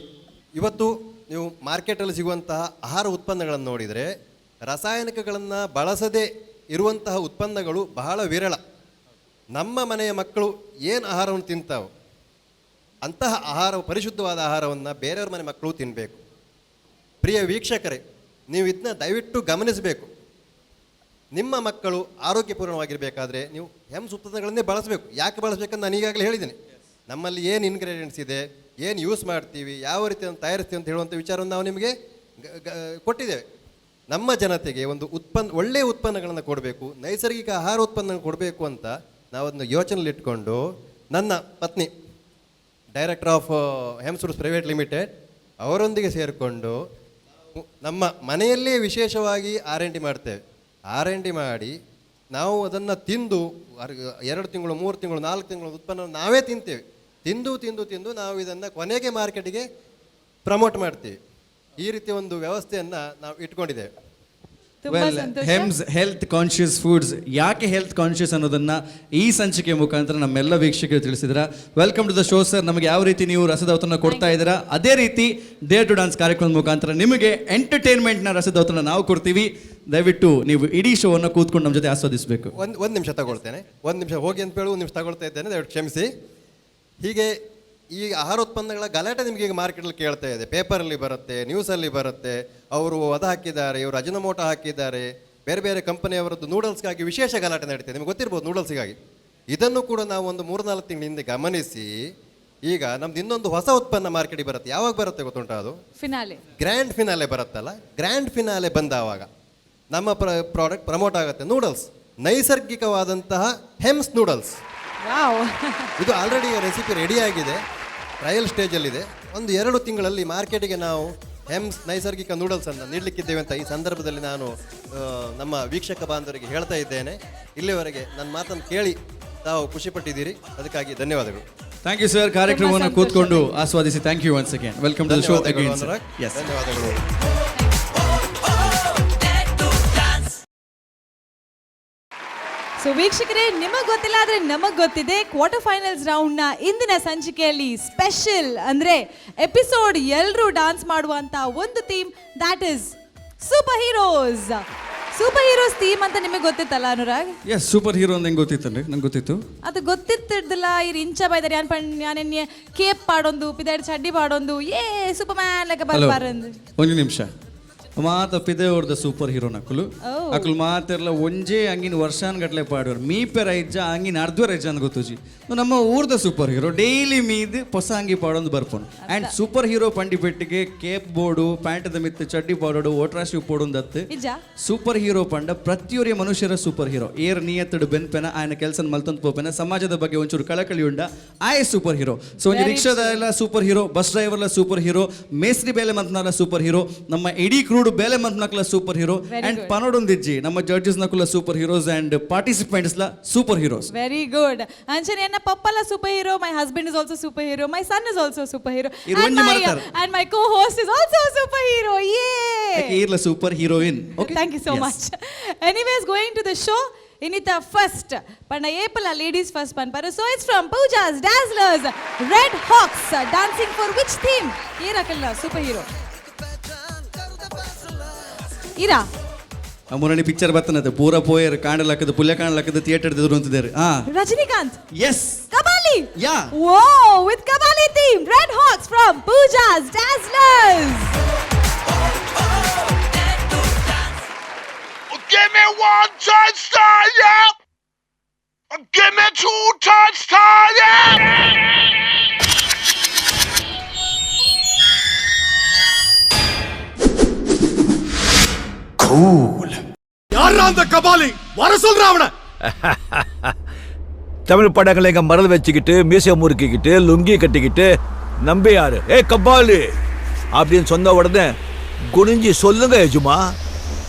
S9: ಇವತ್ತು ನೀವು ಮಾರ್ಕೆಟಲ್ಲಿ ಸಿಗುವಂತಹ ಆಹಾರ ಉತ್ಪನ್ನಗಳನ್ನು ನೋಡಿದರೆ ರಾಸಾಯನಿಕಗಳನ್ನು ಬಳಸದೇ ಇರುವಂತಹ ಉತ್ಪನ್ನಗಳು ಬಹಳ ವಿರಳ. ನಮ್ಮ ಮನೆಯ ಮಕ್ಕಳು ಏನು ಆಹಾರವನ್ನು ತಿಂತಾವೋ ಅಂತಹ ಆಹಾರ, ಪರಿಶುದ್ಧವಾದ ಆಹಾರವನ್ನು ಬೇರೆಯವ್ರ ಮನೆ ಮಕ್ಕಳು ತಿನ್ನಬೇಕು. ಪ್ರಿಯ ವೀಕ್ಷಕರೇ, ನೀವು ಇದನ್ನ ದಯವಿಟ್ಟು ಗಮನಿಸಬೇಕು. ನಿಮ್ಮ ಮಕ್ಕಳು ಆರೋಗ್ಯಪೂರ್ಣವಾಗಿರಬೇಕಾದ್ರೆ ನೀವು ಹೆಮ್ಸ್ ಉತ್ಪನ್ನಗಳನ್ನೇ ಬಳಸಬೇಕು. ಯಾಕೆ ಬಳಸಬೇಕಂತ ನಾನು ಈಗಾಗಲೇ ಹೇಳಿದ್ದೀನಿ. ನಮ್ಮಲ್ಲಿ ಏನು ಇಂಗ್ರೀಡಿಯೆಂಟ್ಸ್ ಇದೆ, ಏನು ಯೂಸ್ ಮಾಡ್ತೀವಿ, ಯಾವ ರೀತಿ ಅದನ್ನು ತಯಾರಿಸ್ತೀವಿ ಅಂತ ಹೇಳುವಂಥ ವಿಚಾರವನ್ನು ನಾವು ನಿಮಗೆ ಕೊಟ್ಟಿದ್ದೇವೆ. ನಮ್ಮ ಜನತೆಗೆ ಒಂದು ಒಳ್ಳೆಯ ಉತ್ಪನ್ನಗಳನ್ನು ಕೊಡಬೇಕು, ನೈಸರ್ಗಿಕ ಆಹಾರ ಉತ್ಪನ್ನಗಳನ್ನು ಕೊಡಬೇಕು ಅಂತ ನಾವು ಅದನ್ನು ಯೋಚನೆಯಲ್ಲಿಟ್ಕೊಂಡು, ನನ್ನ ಪತ್ನಿ director of Hems foods private limited ಅವರೊಂದಿಗೆ ಸೇರಿಕೊಂಡು ನಮ್ಮ ಮನೆಯಲ್ಲೇ ವಿಶೇಷವಾಗಿ R&D ಮಾಡ್ತೇವೆ. R&D ಮಾಡಿ ನಾವು ಅದನ್ನು ತಿಂದು 2 ತಿಂಗಳು, 3 ತಿಂಗಳು, 4 ತಿಂಗಳು ಉತ್ಪನ್ನ ನಾವೇ ತಿಂತೇವೆ. ತಿಂದು ತಿಂದು ತಿಂದು ನಾವು ಇದನ್ನು ಕೊನೆಗೆ ಮಾರ್ಕೆಟಿಗೆ ಪ್ರಮೋಟ್ ಮಾಡ್ತೀವಿ. ಈ ರೀತಿ ಒಂದು ವ್ಯವಸ್ಥೆಯನ್ನು ನಾವು ಇಟ್ಕೊಂಡಿದ್ದೇವೆ.
S2: ತುಂಬಾ ಸಂತೋಷ.
S6: ಹೆಮ್ಸ್ health conscious foods ಯಾಕೆ ಹೆಲ್ತ್ ಕಾನ್ಷಿಯಸ್ ಅನ್ನೋದನ್ನ ಈ ಸಂಚಿಕೆ ಮುಖಾಂತರ ನಮ್ಮೆಲ್ಲ ವೀಕ್ಷಕರು ತಿಳಿಸಿದ್ರ. Welcome to the show sir. ನಮಗೆ ಯಾವ ರೀತಿ ನೀವು ರಸದೌತಣ ಕೊಡ್ತಾ ಇದ್ದೀರಾ, ಅದೇ ರೀತಿ ಡೇರ್ ಟು ಡಾನ್ಸ್ ಕಾರ್ಯಕ್ರಮದ ಮುಖಾಂತರ ನಿಮಗೆ ಎಂಟರ್ಟೈನ್ಮೆಂಟ್ನ ರಸದೌತಣ ನಾವು ಕೊಡ್ತೀವಿ. ದಯವಿಟ್ಟು ನೀವು ಇಡೀ ಶೋವನ್ನು ಕೂತ್ಕೊಂಡು ನಮ್ಮ ಜೊತೆ ಆಸ್ವಾದಿಸಬೇಕು.
S9: ಒಂದು ನಿಮಿಷ ತಗೊಳ್ತೇನೆ, ಒಂದು ನಿಮಿಷ ಹೋಗಿ ಅಂತ ಹೇಳಿ ಒಂದು ನಿಮಿಷ ತಗೊಳ್ತಾ ಇದ್ದೇನೆ, ದಯವಿಟ್ಟು ಕ್ಷಮಿಸಿ. ಹೀಗೆ ಈ ಆಹಾರೋತ್ಪನ್ನಗಳ ಗಲಾಟೆ ನಿಮಗೆ ಈಗ ಮಾರ್ಕೆಟಲ್ಲಿ ಕೇಳ್ತಾ ಇದೆ, ಪೇಪರಲ್ಲಿ ಬರುತ್ತೆ, ನ್ಯೂಸಲ್ಲಿ ಬರುತ್ತೆ. ಅವರು ಅದು ಹಾಕಿದ್ದಾರೆ, ಇವರು ಅಜಿನಮೋಟೋ ಹಾಕಿದ್ದಾರೆ, ಬೇರೆ ಬೇರೆ ಕಂಪನಿಯವರದ್ದು ನೂಡಲ್ಸ್ಗಾಗಿ ವಿಶೇಷ ಗಲಾಟೆ ನಡೀತಿದೆ, ನಿಮ್ಗೆ ಗೊತ್ತಿರ್ಬೋದು ನೂಡಲ್ಸ್ಗಾಗಿ. ಇದನ್ನು ಕೂಡ ನಾವು ಒಂದು 3-4 ತಿಂಗಳ ಹಿಂದೆ ಗಮನಿಸಿ ಈಗ ನಮ್ದು ಇನ್ನೊಂದು ಹೊಸ ಉತ್ಪನ್ನ ಮಾರ್ಕೆಟಿಗೆ ಬರುತ್ತೆ. ಯಾವಾಗ ಬರುತ್ತೆ ಗೊತ್ತುಂಟಾ? ಅದು
S2: finale,
S9: grand finale ಬರುತ್ತಲ್ಲ, ಗ್ರ್ಯಾಂಡ್ ಫಿನಾಲೆ ಬಂದಾವಾಗ ನಮ್ಮ ಪ್ರಾಡಕ್ಟ್ ಪ್ರಮೋಟ್ ಆಗುತ್ತೆ. ನೂಡಲ್ಸ್, ನೈಸರ್ಗಿಕವಾದಂತಹ ಹೆಮ್ಸ್ ನೂಡಲ್ಸ್. ಇದು already recipe ready ಆಗಿದೆ, ಟ್ರಯಲ್ ಸ್ಟೇಜಲ್ಲಿದೆ. ಒಂದು 2 ತಿಂಗಳಲ್ಲಿ ಮಾರ್ಕೆಟಿಗೆ ನಾವು ಹೆಮ್ಸ್ ನೈಸರ್ಗಿಕ ನೂಡಲ್ಸನ್ನು ನೀಡಲಿಕ್ಕಿದ್ದೇವೆ ಅಂತ ಈ ಸಂದರ್ಭದಲ್ಲಿ ನಾನು ನಮ್ಮ ವೀಕ್ಷಕ ಬಾಂಧವರಿಗೆ ಹೇಳ್ತಾ ಇದ್ದೇನೆ. ಇಲ್ಲಿವರೆಗೆ ನನ್ನ ಮಾತನ್ನು ಕೇಳಿ ತಾವು ಖುಷಿಪಟ್ಟಿದ್ದೀರಿ, ಅದಕ್ಕಾಗಿ ಧನ್ಯವಾದಗಳು.
S6: Thank you sir. ಕಾರ್ಯಕ್ರಮವನ್ನು ಕೂತ್ಕೊಂಡು ಆಸ್ವಾದಿಸಿ. Thank you once again. Welcome to the show again.
S9: ಧನ್ಯವಾದಗಳು.
S2: ಸೊ ವೀಕ್ಷಕರೇ, ನಿಮಗೆ ಗೊತ್ತಿಲ್ಲ ಆದ್ರೆ ನಮಗ್ ಗೊತ್ತಿದೆ, ಕ್ವಾರ್ಟರ್ ಫೈನಲ್ಸ್ ರೌಂಡ್ನ ಇಂದಿನ ಸಂಚಿಕೆಯಲ್ಲಿ ಸ್ಪೆಷಲ್ ಅಂದ್ರೆ ಎಪಿಸೋಡ್ ಎಲ್ಲರೂ ಡಾನ್ಸ್ ಮಾಡುವಂತ ಒಂದು theme, that is super heroes. Super heroes theme ಅಂತ ನಿಮಗೆ ಗೊತ್ತಿತ್ತಲ್ಲ ಅನುರಾಗ್?
S6: S, super hero ಅಂತ ಹೆಂಗೆ ಗೊತ್ತಿತ್ತನ್ರಿ? ನಂಗೆ ಗೊತ್ತಿತ್ತು.
S2: ಅದು ಗೊತ್ತಿತ್ತಿರ್ದಿಲ್ಲ. ಇರ್ ಇಂಚ ಬೈದಾರೆ ಯಾನ್ ಪಣ್ ಯಾನೆನ್ನೆ ಕೇಪ್ ಪಾಡೊಂದು ಪಿದಾಡ್ ಚಡ್ಡಿ ಪಾಡೊಂದು ಏ ಸೂಪರ್ ಮ್ಯಾನ್ ಲೆಕ್ಕ ಬರ್ಬಾರಂದು.
S6: ಒಂದು ನಿಮಿಷ ಮಾತ ಪಿದೆ ಸೂಪರ್ ಹೀರೋ ನಕಲು ಅಕುಲು ಮಾತೆರ್ಲ ಒಂಜೇ ಅಂಗಿನ ವರ್ಷಾನ್ಗಟ್ಲೆ ಪಾಡುವರು. ಮೀಪೆ ರೈಜ ಅಂಗಿನ ಅರ್ಧ ರೈಜ ಅಂತ ಗೊತ್ತುಜಿ. ನಮ್ಮ ಊರ್ದ super hero daily ಮೀದ್ ಹೊಸ ಅಂಗಿ ಪಾಡೊಂದು ಬರ್ಪೋನು. And super hero ಪಂಡಿಪೆಟ್ಟಿಗೆ Cape board, ಪ್ಯಾಂಟದ ಮಿತ್ತು ಚಡ್ಡಿ ಪಾಡೋಡು, ಓಟ್ರಾಶಿ ಪೋಡೊಂದತ್ತು. ಸೂಪರ್ ಹೀರೋ ಪಂಡ ಪ್ರತಿಯೊರಿಯ ಮನುಷ್ಯರ super hero. Air ನಿಯತ್ತಡು ಬೆನ್ಪೆನ ಆಯನ ಕೆಲಸ ಮಲ್ತೊಂದು ಪೋಪೆನ ಸಮಾಜದ ಬಗ್ಗೆ ಒಂಚೂರು ಕಳಕಳಿ ಉಂಡ ಆಯೆ super hero. So ಒಂಜಿ ರಿಕ್ಷಾದ ಎಲ್ಲ super hero, bus ಡ್ರೈವರ್ಲ super hero, ಮೇಸ್ತ್ರಿ ಬೇಲೆ ಮಂತ್ನಾಲ ಸೂಪರ್ ಹೀರೋ, ನಮ್ಮ ಇಡೀ ಕ್ರೂಡ್ ಟೀಮ್ ಬೇಲೆ ಮನ್ಪನಕಲ super hero.
S2: Very
S6: and
S2: good.
S6: ಪನೋಡೊಂದಿಜ್ಜಿ, ನಮ್ಮ ಜಡ್ಜಸ್ ನಕುಲ ಸೂಪರ್ ಹೀರೋಸ್ ಅಂಡ್ ಪಾರ್ಟಿಸಿಪೆಂಟ್ಸ್ ಲ ಸೂಪರ್ ಹೀರೋಸ್.
S2: Very good. ಅಂಚನೆ ಎನ್ನ ಪಪ್ಪಲ super hero, my husband is also super hero, my son is also super hero.
S6: ಇರ್ ಒಂಜಿ ಮರತಾರ್.
S2: And my co host is also super hero. ಯೇ.
S6: ಈರ್ಲ super heroine. Okay.
S2: Thank you so much. Anyways, going to the show. ಇನ್ನಿತ first ಪಂಡ ಏಪಲ ladies first ಪನ್ಪರ. So it's from Pooja's Dazzlers, Red Hawks, dancing for which theme? ಏರಕಲ್ಲ super hero Ira?
S6: Murali picture ಬತ್ತನದು ಪೂರ ಪೋಯರ್ ಕಾಣಲಕ್ಕದ ಪುಲ್ಯ ಕಾಣಲಕ್ಕದ ಥಿಯೇಟರ್ ಎದುರು ಅಂತಿದ್ದಾರೆ. ಹಾ.
S2: Rajinikanth.
S6: S.
S2: Kabali.
S6: Yeah.
S2: Whoa, with Kabali theme, Red Hawks from Pooja's Dazzlers.
S10: Give me one touchdown, yeah. Give me two touchdowns, yeah.
S11: யாரா அந்த கபாலி? வர சொல்ற அவன.
S12: தமிழ் படங்களை எங்க மரல் வச்சுக்கிட்டு, மீசை முறுக்கிக்கிட்டு, லுங்கி கட்டிக்கிட்டு, நம்பியாரு ஏ கபாலி அப்படின்னு சொன்ன உடனே குனிஞ்சி சொல்லுங்க எஜுமா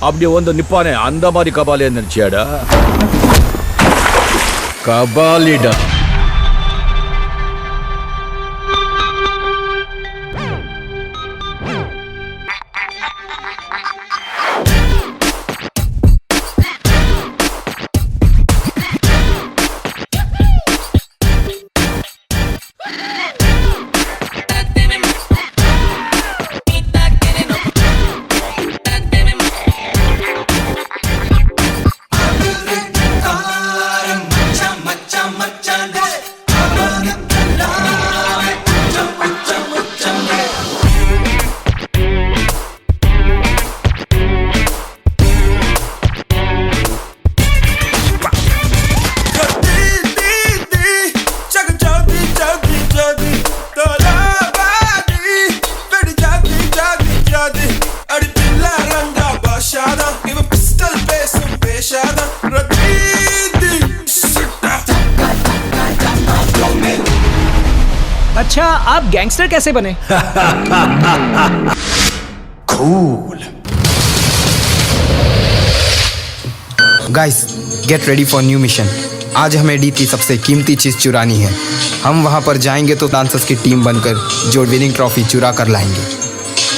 S12: அப்படி வந்து நிப்பானே, அந்த மாதிரி கபாலி நினைச்சியாடா? கபாலிடா.
S13: अच्छा, आप गैंगस्टर कैसे बने?
S11: Cool.
S4: Guys, get ready for new mission. आज हमें डी की सबसे कीमती चीज़ चुरानी है। हम वहाँ पर जाएंगे तो डांसर्स की टीम बनकर जो विनिंग ट्रॉफी चुरा कर लाएंगे।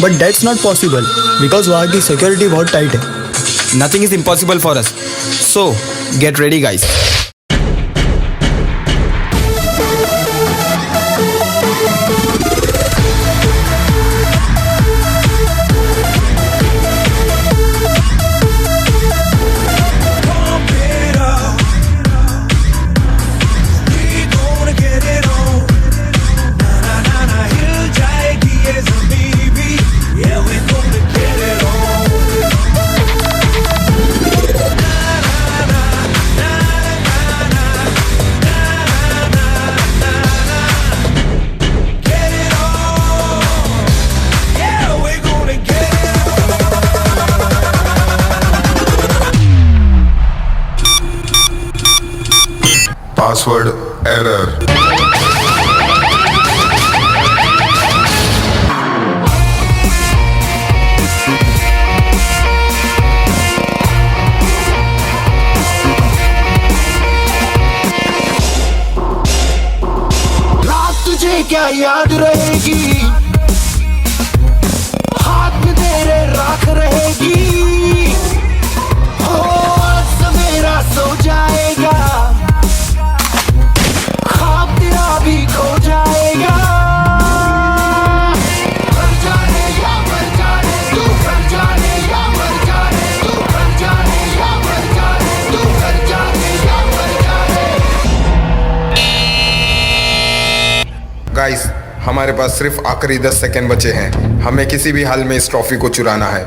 S14: But that's not possible because वहाँ की सिक्योरिटी बहुत टाइट है।
S4: Nothing is impossible for us, so get ready guys.
S10: Password error.
S11: रात तुझे क्या याद रहेगी, हाथ में तेरे राख रहेगी। हो आज सवेरा सो जाएगा, ख्वाब तेरा भी खो जाएगा। मर जा रे या मर जा रे तू, मर जा रे या मर जा रे तू, मर जा रे या मर जा रे तू, मर जा रे या मर जा रे।
S10: गाइस, हमारे पास सिर्फ आखिरी 10 सेकंड बचे हैं। हमें किसी भी हाल में इस ट्रॉफी को चुराना है।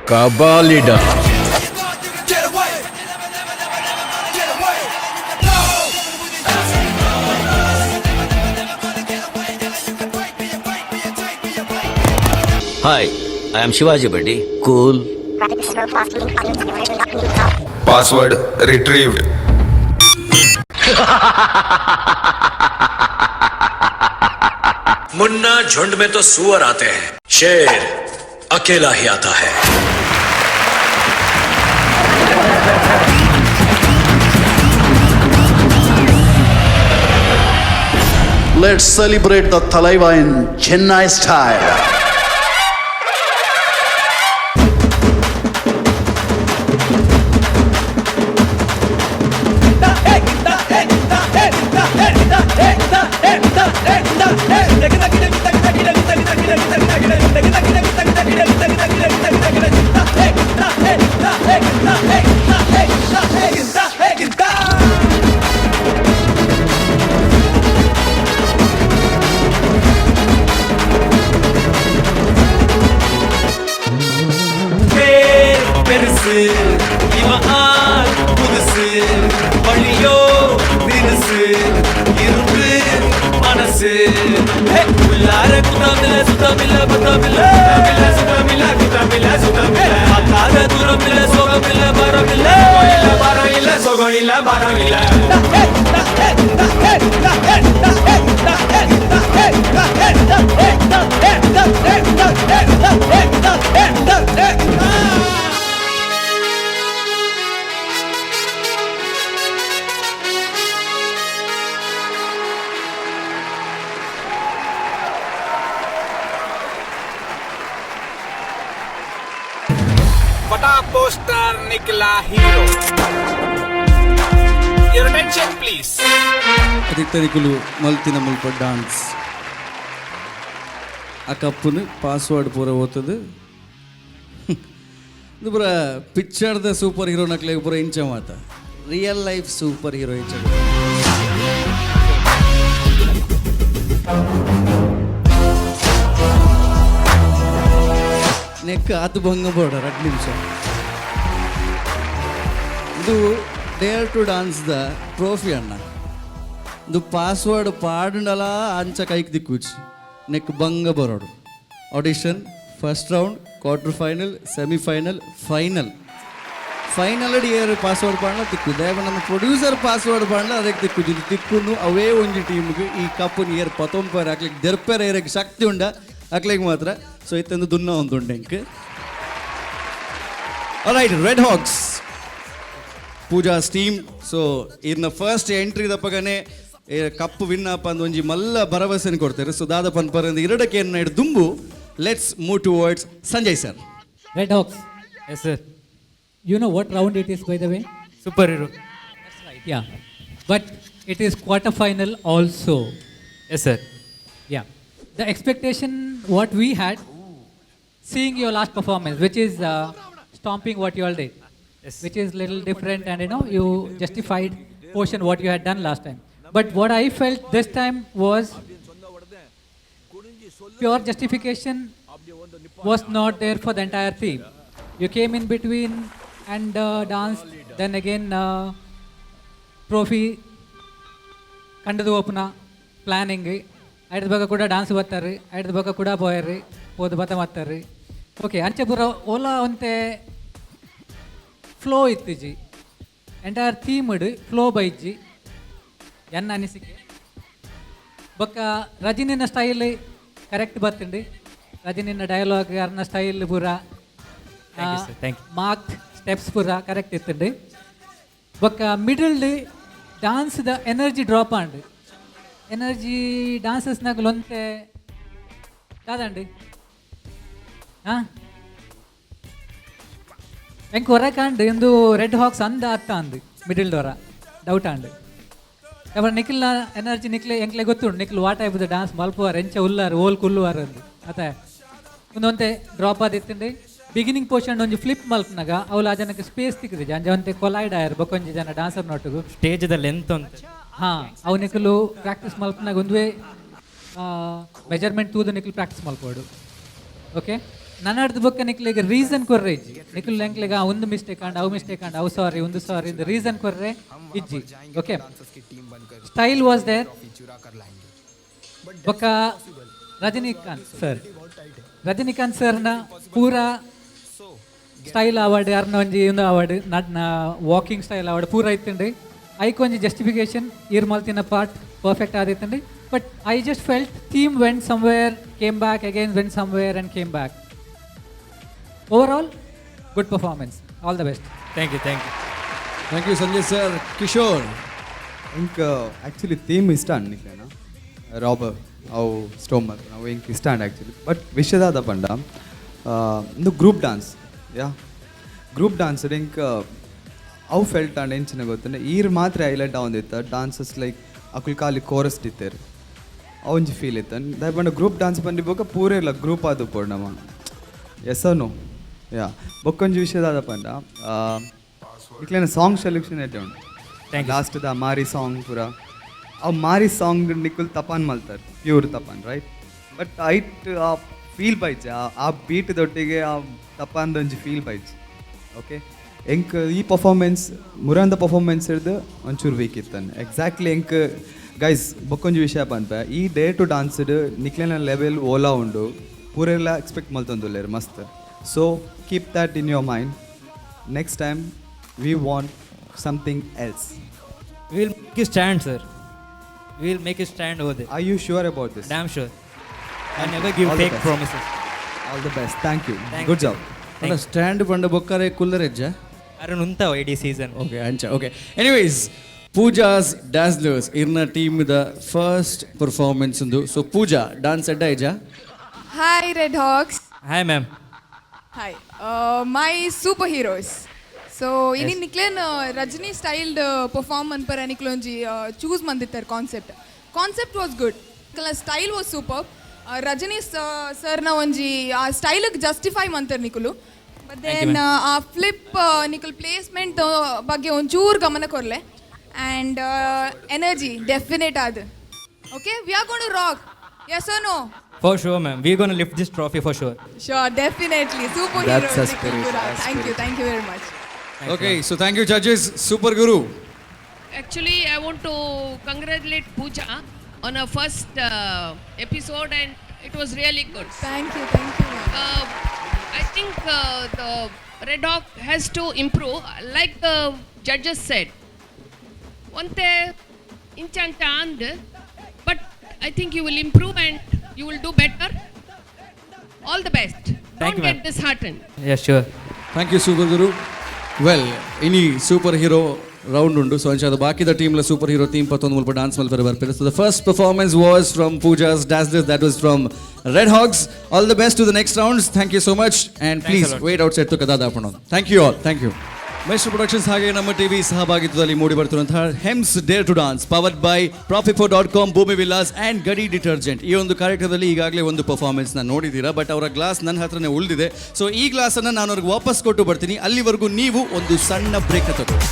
S12: ಕಬಾಲಿಡಾ.
S15: Hi, I am Shivaji Baddi. Cool.
S10: Password retrieved.
S15: Munna झुंड में तो सुअर आते हैं, शेर अकेला ही आता है.
S16: Let's celebrate the Thalaiva in Chennai style.
S17: இவன் ஆள் புதுசு, வழியோ தினசு, இரும்பு மனசு. உள்ளார குத்தமில்ல, சுத்தமில்ல, பத்தமில்ல, சுத்தமில்ல, குத்தமில்ல, சுத்தமில்ல. பார்க்காத தூரம் இல்ல, சோகம் இல்ல, பரம் இல்ல, பரம் இல்ல, சோகம் இல்ல, பரம் இல்ல.
S18: फटा पोस्टर निकला hero. Your attention please.
S6: ಅದಿತ್ತನಿಕುಲು ಮಲ್ತಿನ ಮುಲ್ಪ ಡಾನ್ಸ್ ಆ ಕಪ್ಪುನು ಪಾಸ್ವರ್ಡ್ ಪೂರ ಓತದು. ಇದು ಪೂರ ಪಿಕ್ಚರ್ದ ಸೂಪರ್ ಹೀರೋ ನಕ್ಲೆ ಪೂರ ಇಂಚ ಮಾತ, real life super hero ಇಂಚ. ನೆಕ್ ಆತು ಭಂಗ ಬೋಡ 2 ನಿಮಿಷ. ಇದು dare to dance the trophy ಅಣ್ಣ. ಇದು ಪಾಸ್ವರ್ಡ್ ಪಾಡಂಡಲ ಅಂಚ ಕೈಕ್ ದಿಕ್ಕುಚಿ ನೆಕ್ ಭಂಗ ಬರೋಡು. Audition, first round, quarter final, semifinal, final. Final air password ಪಾಡಲ ತಿಕ್ಕು. ದೇವ ನಮ್ಮ ಪ್ರೊಡ್ಯೂಸರ್ ಪಾಸ್ವರ್ಡ್ ಪಾಡಲ ಅದಕ್ಕೆ ತಿಕ್ಕು. ಇದು ತಿಕ್ಕುನು ಅವೇ ಒಂಜಿ ಟೀಮ್ಗೆ ಈ ಕಪ್ಪು ಏರ್ ಪತ್ತೊಂಬರ ಹಾಕ್ಲಿಕ್ಕೆ ದೆರ್ಪೆರ ಏರಕ್ಕೆ ಶಕ್ತಿ ಉಂಡ ಅಕ್ಲಿಗೆ ಮಾತ್ರ. ಸೊ ಇತ್ತೊಂದು ದುನ್ನ ಒಂದು ಉಂಡು ಎಂಕ್. Right, Red Hawks Pooja's team. So ಇರ್ನ first entry ದಪ್ಪಗನೆ cup win ಅಪ್ಪ ಅಂದ್ ಒಂಜಿ ಮಲ್ಲ ಭರವಸೆನ ಕೊಡ್ತಾರೆ. ಸೊ ದಾದ ಪನ್ಪರ್ ಎರಡಕ್ಕೆ ಏನ್ ದುಂಬು let's move towards Sanjay sir.
S3: Red Hawks.
S19: Yes sir.
S3: You know what round it is, by the way?
S19: Super hero.
S3: That's right. Yeah. But it is quarter final also.
S19: Yes sir.
S3: Yeah. The expectation what we had, seeing your last performance, which is stomping what you all did,
S19: yes,
S3: which is little different, and you know, you justified portion what you had done last time. But what I felt this time was pure justification was not there for the entire theme. You came in between and danced, then again trophy, ಕಂಡದು ಓಪನ planning, ಐಡ್ದ ಬಗ್ಗೆ ಕೂಡ dance ಬರ್ತಾರೆ, ಐಡ್ದ ಬಗ್ಗೆ ಕೂಡ ಪೋಯರ್ರಿ, ಪೋದು ಬತ್ತ ಮಾಡ್ತಾರೆ. ಓಕೆ, ಅಂಚೆಪುರ ಓಲಾ ಒಂತೆ ಫ್ಲೋ ಇತ್ತಿಜಿ, entire theme flow ಬೈಜ್ಜಿ ಎನ್ನ ಅನಿಸಿಕೆ. ಬೊಕ್ಕ ರಜಿನಿನ ಸ್ಟೈಲ್ ಕರೆಕ್ಟ್ ಬರ್ತಂಡು, ರಜಿನಿನ ಡೈಲಾಗ್ ಅರ್ನ ಸ್ಟೈಲ್ ಪೂರ
S19: Thank you, sir. Thank you.
S3: Mark steps ಪೂರ ಕರೆಕ್ಟ್ ಇತ್ತಂಡು. ಬೊಕ್ಕ ಮಿಡಲ್ ಡಾನ್ಸ್ದ ಎನರ್ಜಿ ಡ್ರಾಪ್ ಆಂಡ್, ಎನರ್ಜಿ ಡಾನ್ಸಸ್ನಾಗ ಲೊಂತೆ ದಾದಂಡಿ ಹಾಂ ಎಂಕ್ ಹೊರಕಾಂಡ್ ಇಂದು ರೆಡ್ ಹಾಕ್ಸ್ ಅಂದ ಅತ್ತ ಅಂದು ಮಿಡಿಲ್ ದೊರ ಡೌಟ್ ಆಂಡ್. ಅವರ ನಿಖಿಲ್ನ ಎನರ್ಜಿ ನಿಕ್ಲೆ ಎಂಕ್ಲೆ ಗೊತ್ತುಂಡು, ನಿಖಿಲ್ ವಾ type the dance ಮಲ್ಪುವಾರ್ ಎಂಚ ಉಲ್ಲಾರ್ ಓಲ್ ಕುಲ್ಲುವಾರ್ ಅಂದು ಅತ್ತ ಒಂದೊಂತೆ ಡ್ರಾಪ್ ಆದಿತ್ತಂಡು. ಬಿಗಿನಿಂಗ್ ಪೋರ್ಷನ್ ಒಂಜಿ ಫ್ಲಿಪ್ ಮಲ್ಪನಾಗ ಅವ್ಲು ಆ ಜನಕ್ಕೆ ಸ್ಪೇಸ್ ತಿಕ್ಕಿದೆ, ಅಂಜ ಒಂತೆ ಕೊಲೈಡ್ ಆಯರ್ ಬೊಕೊಂಜಿ ಜನ ಡಾನ್ಸರ್ ನೊಟ್ಟುಗು
S19: ಸ್ಟೇಜ್ ದ ಲೆಂತ್ ಅಂತ.
S3: ಹಾಂ, ಅವು ನಿಖಲು ಪ್ರಾಕ್ಟೀಸ್ ಮಲ್ಪನಾಗ ಒಂದುವೇ ಮೆಜರ್ಮೆಂಟ್ ತೂದು ನಿಖಲು ಪ್ರಾಕ್ಟೀಸ್ ಮಲ್ಪೋಡು. ಓಕೆ, ನನ್ನ ಬೊಕ್ಕ ನಿಕ್ಲೆಗ್ ರೀಸನ್ ಕೊರ್ರೆ ಇಜ್ಜಿ, ನಿಖಲ್ ಎಂಕ್ಲೆಗ ಒಂದು ಮಿಸ್ಟೇಕ್ ಆಂಡ್ ಅವು ಮಿಸ್ಟೇಕ್ ಆಂಡ್ ಅವು ಸಾರಿ ಒಂದು ಸಾರಿ ಇಂದ ರೀಸನ್ ಕೊರ್ರೆ ಇಜ್ಜಿ. Okay, style was there. ಬೊಕ್ಕ ರಜನಿಕಾಂತ್ ಸರ್, ರಜನಿಕಾಂತ್ ಸರ್ನ ಪೂರಾ ಸ್ಟೈಲ್ ಅವಾರ್ಡ್ ಅರ್ನ ಒಂಜಿ ಒಂದು ಅವಾರ್ಡ್ ನಡ್ನ walking style award ಪೂರ ಇತ್ತಂಡು. ಐಕ್ ಒಂಜಿ ಜಸ್ಟಿಫಿಕೇಶನ್ ಈರ್ ಮಲ್ತಿನ ಪಾರ್ಟ್ ಪರ್ಫೆಕ್ಟ್ ಆದಿತ್ತಂಡು. But I just felt theme went somewhere, came back again, went somewhere and came back. Overall, good performance. All the best.
S19: Thank you, thank you.
S6: Thank you Sanjay sir. Kishore.
S4: ಇಂಕ್ ಆ್ಯಕ್ಚುಲಿ ಥೀಮ್ ಇಷ್ಟ ನಿಕ್ಲೇನ ರಾಬರ್ ಅವು ಸ್ಟೋಮರ್ ಅವು ಇಂಕ್ ಇಷ್ಟ ಅಂಡ್ ಆ್ಯಕ್ಚುಲಿ ಬಟ್ ವಿಷಯದಾದ ಪಂಡ ಇಂದು ಗ್ರೂಪ್ ಡಾನ್ಸ್ ಯಾ ಗ್ರೂಪ್ ಡಾನ್ಸ್ ಇಂಕ್ ಅವು ಫೆಲ್ಟ್ ಅಂಡ್ ಎಂಚಿನ ಗೊತ್ತಂದ್ರೆ ಈರ್ ಮಾತ್ರ ಹೈಲೈಟ್ ಆವೊಂದಿತ್ತು ಡಾನ್ಸಸ್ ಲೈಕ್ ಅಕುಲ್ ಖಾಲಿ ಕೋರಸ್ ಇತ್ತೇರು ಅವಂಜಿ ಫೀಲ್ ಇತ್ತು ದಾಯ ಪಂಡ ಗ್ರೂಪ್ ಡಾನ್ಸ್ ಬಂದಿ ಬೊಕ್ಕ ಪೂರ ಇಲ್ಲ ಗ್ರೂಪ್ ಆದು ಪೋಡು ನಮ್ಮ ಎಸ್ ನೋ ಯಾ ಬೊಕ್ಕೊಂಜಿ ವಿಷಯದಾದ ಪಂಡ ಇಕ್ಲೇನ ಸಾಂಗ್ ಸೆಲೆಕ್ಷನ್ ಎಡ್ಡೆ ಉಂಡು ಲಾಸ್ಟ್ the ಮಾರಿ ಸಾಂಗ್ ಪೂರ ಅವು ಮಾರಿ ಸಾಂಗ್ ನಿಕ್ಕುಲ್ ತಪಾನ್ ಮಲ್ತಾರೆ ಪ್ಯೂರ್ ತಪಾನ್ ರೈಟ್ ಬಟ್ ಐಟ್ ಆ ಫೀಲ್ ಬೈಜ್ ಆ ಬೀಟ್ ದೊಟ್ಟಿಗೆ ಆ ತಪಾನ್ದೊಂಜಿ ಫೀಲ್ ಬೈಜ್ ಓಕೆ ಎಂಕ್ ಈ ಪರ್ಫಾರ್ಮೆನ್ಸ್ ಮುರಾಂದ ಪರ್ಫಾರ್ಮೆನ್ಸ್ ಹಿಡ್ದು ಒಂಚೂರು ವೀಕ್ ಇತ್ತಾನೆ ಎಕ್ಸಾಕ್ಟ್ಲಿ. ಎಂಕ್ ಗೈಸ್ ಬೊಕ್ಕೊಂಜಿ ವಿಷಯ ಪನ್ಪೆ, ಈ ಡೇರ್ ಟು ಡಾನ್ಸ್ಡ್ ನಿಕ್ಲೆನ ಲೆವೆಲ್ ಓಲಾ ಉಂಡು ಪೂರೆಲ್ಲ ಎಕ್ಸ್ಪೆಕ್ಟ್ ಮಲ್ತೊಂದುಲ್ಲೆರ್ ಮಸ್ತ್. So keep that in your mind. Next time we want something else.
S19: Will make you stand, sir. Will make you stand over there.
S4: Are you sure about this?
S19: Damn sure. I never give
S4: All the
S19: fake
S4: best.
S19: Promises.
S4: All the best. Thank you.
S19: Thank
S4: Good
S19: you.
S4: Job.
S19: Thank you.
S6: Stand ಪಂಡ ಬೊಕ್ಕರೆ ಕುಲ್ಲರೆಜ್ಜ
S19: ಅರುಣ್ ಉಂತಾವ ಇಡೀ ಸೀಸನ್.
S6: ಓಕೆ ಅಂಚ. ಓಕೆ, ಎನಿವೇಸ್, ಪೂಜಾಸ್ ಡ್ಯಾಸ್ಲರ್ಸ್ ಇರ್ನ ಟೀಮ್ the first performance ಉಂದು. ಸೊ ಪೂಜಾ, dance ಎಡ್ಡ ಇಜ?
S8: Hi, Red Hawks.
S19: Hi ma'am.
S8: Hi. My superheroes. So, ಇನಿ ನಿಕ್ಲೇನ್ ರಜನಿ ಸ್ಟೈಲ್ಡ್ ಪರ್ಫಾರ್ಮ್ ಅನ್ಪರ ನಿಕ್ಲೊಂಜಿ ಚೂಸ್ ಮಂದಿತ್ತಾರೆ concept. Concept was good, style was super. Rajini ಸರ್ನ ಒಂಜಿ ಆ ಸ್ಟೈಲಿಗೆ ಜಸ್ಟಿಫೈ ಮಂತಾರೆ ನಿಕುಲು. ಬಟ್ then ಆ ಫ್ಲಿಪ್ ನಿಕುಲ್ ಪ್ಲೇಸ್ಮೆಂಟ್ ಬಗ್ಗೆ ಒಂಚೂರು ಗಮನ ಕೊರ್ಲೆ ಆ್ಯಂಡ್ ಎನರ್ಜಿ ಡೆಫಿನೆಟ್ ಅದು. Okay, we are gonna rock, yes or no?
S19: For sure, ma'am. We're gonna lift this trophy for sure.
S8: Sure, definitely. Super.
S4: That's a spirit, that's
S8: Thank you,
S4: spirit.
S8: Thank you very much.
S6: Okay, so thank you judges. Super Guru.
S5: Actually, I want to congratulate Pooja on her first episode, and it was really good.
S8: Thank you, thank you.
S5: I think the Red Hawk has to improve, like the judges said. ಒಂತೆ ಇಂಚಂಚ and, but I think you will improve and you will do better. All the best.
S19: Thank
S5: Don't
S19: you,
S5: get
S19: ma'am.
S5: Disheartened.
S19: Yeah, sure.
S6: Thank you super Guru. Well, ಇನಿ ಸೂಪರ್ ಹೀರೋ ರೌಂಡ್ ಉಂಡು. ಸೊ ಅಂಚಾದ ಬಾಕಿದ ಟೀಮ್ಲ ಸೂಪರ್ ಹೀರೋ ಥೀಮ್ ಪತ್ತೊಂದು ಮುಲ್ಪ ಡಾನ್ಸ್ ಮಲ್ಪರೆ ಬರ್ಪೇರು. So the first performance was from Pooja's Dazzlers, that was from Red Hawks. All the best to the next rounds. Thank you so much and
S19: Thanks
S6: please
S19: a lot.
S6: Wait outside to ಕದಾದಾಪಣ. Thank you all, thank you. Maestro Productions ಹಾಗೆ ನಮ್ಮ ಟಿವಿ ಸಹಭಾಗಿತ್ವದಲ್ಲಿ ಮೂಡಿ ಬರ್ತಿರುವಂತಹ Hems dare to dance, powered by Profifo.com, Bhoomi Villas and Gadi detergent. ಈ ಒಂದು ಕಾರ್ಯಕ್ರಮದಲ್ಲಿ ಈಗಾಗಲೇ ಒಂದು ಪರ್ಫಾರ್ಮೆನ್ಸ್ನ ನೋಡಿದ್ದೀರಾ. ಬಟ್ ಅವರ ಗ್ಲಾಸ್ ನನ್ನ ಹತ್ರನೇ ಉಳಿದಿದೆ. ಸೊ ಈ ಗ್ಲಾಸನ್ನು ನಾನು ಅವ್ರಿಗೆ ವಾಪಸ್ ಕೊಟ್ಟು ಬರ್ತೀನಿ. ಅಲ್ಲಿವರೆಗೂ ನೀವು ಒಂದು ಸಣ್ಣ ಬ್ರೇಕ್ ತಗೊಳ್ಳಿ.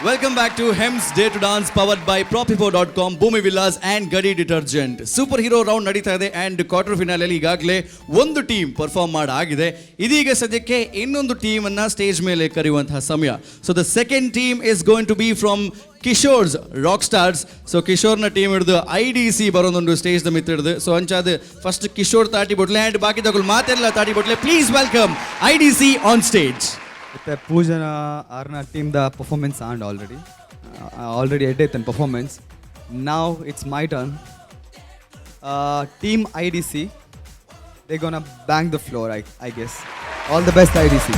S6: Welcome back to Hems Dare to Dance, powered by Profifo.com, Bhoomi Villas and Gadi detergent. Super hero round ನಡೀತಾ ಇದೆ ಆ್ಯಂಡ್ ಕ್ವಾರ್ಟರ್ ಫಿನಾಲಲ್ಲಿ ಈಗಾಗಲೇ ಒಂದು ಟೀಮ್ ಪರ್ಫಾರ್ಮ್ ಮಾಡಾಗಿದೆ. ಇದೀಗ ಸದ್ಯಕ್ಕೆ ಇನ್ನೊಂದು ಟೀಮನ್ನು ಸ್ಟೇಜ್ ಮೇಲೆ ಕರೆಯುವಂತಹ ಸಮಯ. So the second team is going to be from Kishore's Rock Stars. So ಕಿಶೋರ್ನ team ಹಿಡಿದು ಐಡಿಸಿ ಬರೋದೊಂದು ಸ್ಟೇಜ್ the ಮಿತ್ ಹಿಡಿದು. ಸೊ ಅಂಚಾದ ಫಸ್ಟ್ ಕಿಶೋರ್ ತಾಟಿ ಬೊಟ್ಲೆ ಆ್ಯಂಡ್ ಬಾಕಿ ತಗೊಳ್ಳಿ ಮಾತೆಲ್ಲ ತಾಟಿ ಬೊಟ್ಲೆ. Please welcome IDC on stage.
S4: ಇತ್ತೆ ಪೂಜನ ಆರ್ನ team the performance and already ಎಡ್ಡೈತನ್ performance. Now it's my turn. Team IDC, they gonna bang the floor, I guess. All the best, IDC.